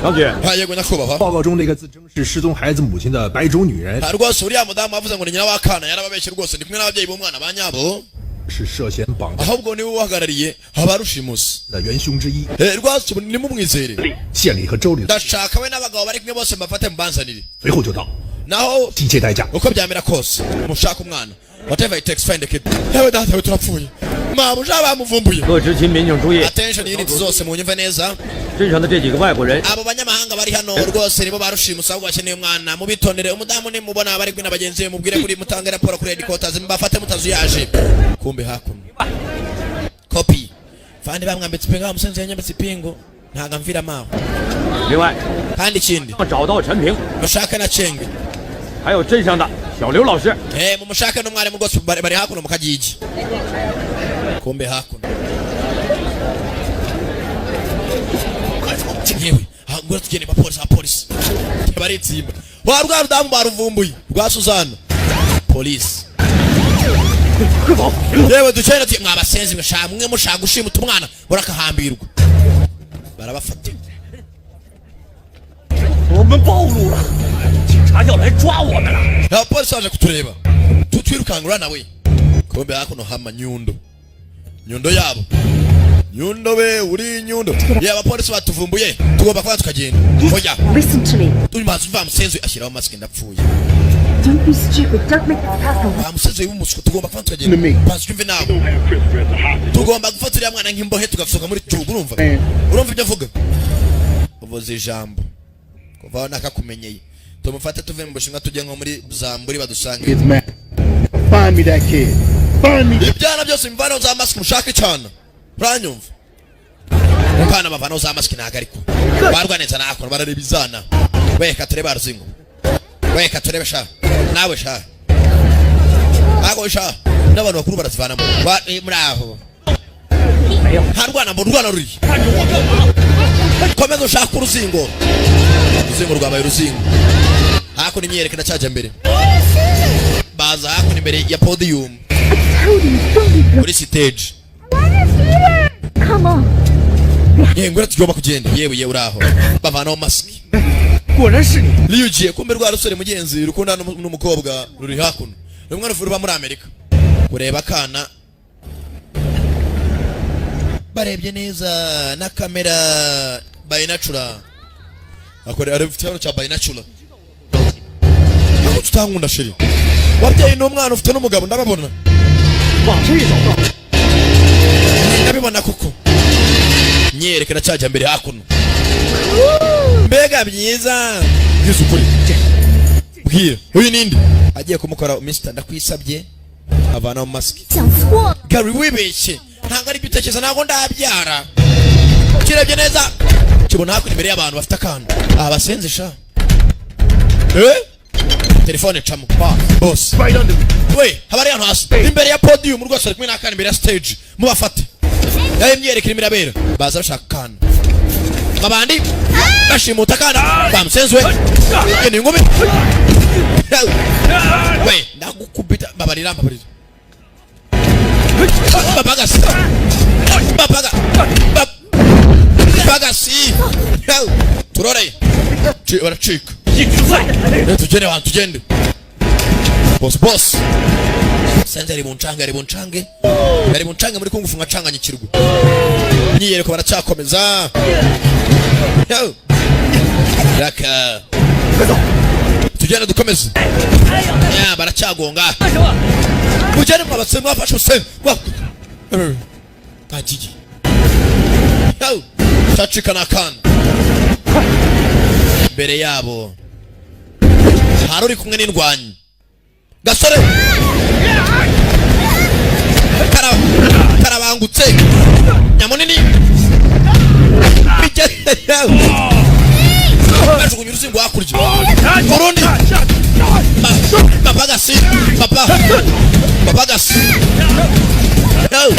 张局， Ha, yego nyakubahwa. 报告中那个自称是失踪孩子母亲的白种女人 Ha, rwose uriya mudamu wavuze ngo ni nyina w'akana yarababeshye. Rwose ndi kumwe n'ababyeyi b'umwana ba nyabo. 是涉嫌绑架 Ahubwo niwe uhagarariye abarushimusi 的元凶之一。 Eh, rwose ubu nimumwizere. 县里和州里 Ndashaka we n'abagabo bari kumwe bose mbafate mubanzanire. 随后就到， Naho 一切代价。 uko byamera kose mushaka umwana. Whatever it takes, find the kid. Yewe data we, turapfuye. Mabuja bamuvumbuye. 各执勤民警注意， Attention unit zose, munyumve neza. 镇上的这几个外国人 Abo banyamahanga bari hano rwose nibo barushimusa, ahubwo bakeneye umwana. Mubitondere. Umudamu nimubona bari kumwe na bagenzi be, mubwire kuri mutange raporo kuri headquarters, mbafate mutazuyaje. Kumbe hakuno copy fandi bamwambitse ipingu. Wa musenzi yanyambitse ipingu, ntago amvira maho. 另外， Kandi ikindi, 找到陈平， mushake na Chenge， 还有镇上的小刘老师。 Eh, mumushake n'umwarimu rwose, bari hakuno mu kagigi. Kumbe hakuno, yewe, ngura tugende. Abapolisi, abapolisi baritsimba. Wa rwa rudamu baruvumbuye rwa Suzana. Polisi, yewe, ducene tuye. Mwabasenzi mwe, mwe mushaka gushimuta umwana, murakahambirwa. Barabafata. 我们暴露了，警察要来抓我们了。 Abapolisi baje kutureba, tutwirukangura nawe. Kumbe hakuno hama nyundo, nyundo yabo, nyundo we uri nyundo ye. Abapolisi batuvumbuye, tugomba kuba tukagenda. Oya. Listen to me. Turi mazi uva musenzi ashyiraho masike, ndapfuye. Don't be stupid. Don't make this personal. Wa musenzi w'umuswa, tugomba kuba tukagenda. Banza unyumve nawe, tugomba gufata uriya mwana nk'imbohe, tugasohoka muri tugu. Urumva, urumva ibyo avuga? Uvuze ijambo kuva aho nakakumenyeye. Tumufate tuve mu Bushinwa, tujye nko muri Zamburi badusange. Kids, man. Find me that kid. Find me. Ibyana byose imvano za masike, mushake cyane. Uranyumva? Mukana bavanaho za masike, ntago ariko barwa neza nakora, barareba izana. Weka turebe aruzingo, weka turebe sha, nawe sha, ntago sha, n'abantu bakuru barazivanamo. Muri aho nta rwana, mbona urwana ruri. Komeza ushake uruzingo. Uruzingo rwabaye uruzingo. Hakuno imyiyereko iracyajya mbere. Baza hakuno imbere ya podium, muri stage. Come on. Yewe, ngwino, tugomba kugenda. Yewe, yewe, uraho. Bavanaho masiki. 果然是你！ Liyugiye. Kumbe rwa rusore mugenzi rukunda n'umukobwa ruri hakuno, rumwe ruba muri Amerika. Kureba akana barebye neza na kamera binocular, akore areba ikibazo cya binocular. Ntabwo tutankunda chérie, wabyaye n'umwana, ufite n'umugabo, ndababona. 往这走。 Ndabibona kuko nyerekana cyajya mbere hakuno. Mbega byiza! Bwiza ukuri, bwira uyu ninde agiye kumukora. Mister, ndakwisabye, avanaho masiki. 讲错了， Gary, wibeshye, ntabwo ari ibyo utekereza, ntabwo ndabyara. Kirebye neza kibona hakuno imbere y'abantu bafite akantu. Aha basenze sha. Eh, telefone camo. Boss we, haba ari hano hasi imbere ya podium rwose, ari kumwe n'akana imbere ya stage. Mubafate. Yayo imyereko irimo irabera, baza bashaka akana. Babandi bashimuta akana bamusenzwe ni ingumi we, ndagukubita. Mbabarira, mbabarira. Babagasi, babaga, babagasi, turore. Baracika. Tugende wantu, tugende. Boss, boss senze ari buncange, ari buncange, ari buncange muri kungufu nkacanganyikirwa. Myiyereko baracyakomeza. Yo. Raka tugende, dukomeze. Ya, baracyagonga. Mugende mwabatse, mwafashe use ntagiye. Yo. Cacika n'akana. Imbere yabo hari uri kumwe n'indwanyi. Gasore karabangutse nyamunini. Bajugunya uruzingo hakurya urundi. Papagasi, papa, papagasi. Yo.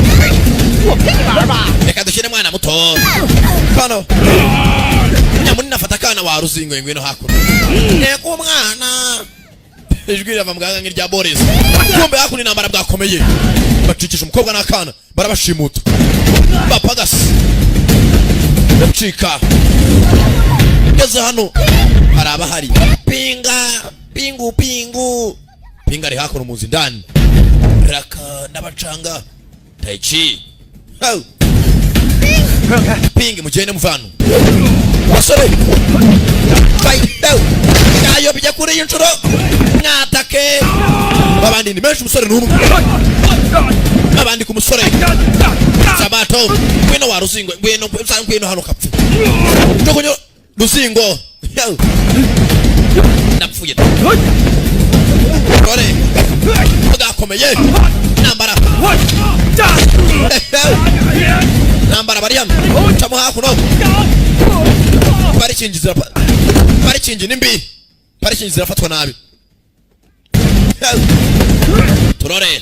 Reka dushyire mwana muto kano. Nyamunini afata akana. Wa ruzingo, ngwino hakuno. Nteko umwana, ijwi rirava mu gahanga nk'irya Boris. Kumbe hakuno intambara bwakomeye, bacikisha umukobwa n'akana, barabashimuta. Bapagasi ndacika. Ngeze hano hari abahari. Pinga pingu pingu pinga ari hakuno muzi ndani. Raka ndabacanga taichi. Hau. Pingi, mugende muvano basore. Fight. Yayobye kuri iyi nshuro, mwatake. Babandi. Amabandi ni menshi, umusore ni umwe. Abandi ku musore sabato. Ngwino wa ruzingo, ngwino, ngwino hano kapfe. Jugunyo ruzingo, ndapfuye. Dore bwakomeye nambara nambara. Bari hano, camo hakuno. Parikingi zirapa, parikingi ni mbi, parikingi zirafatwa nabi. Turore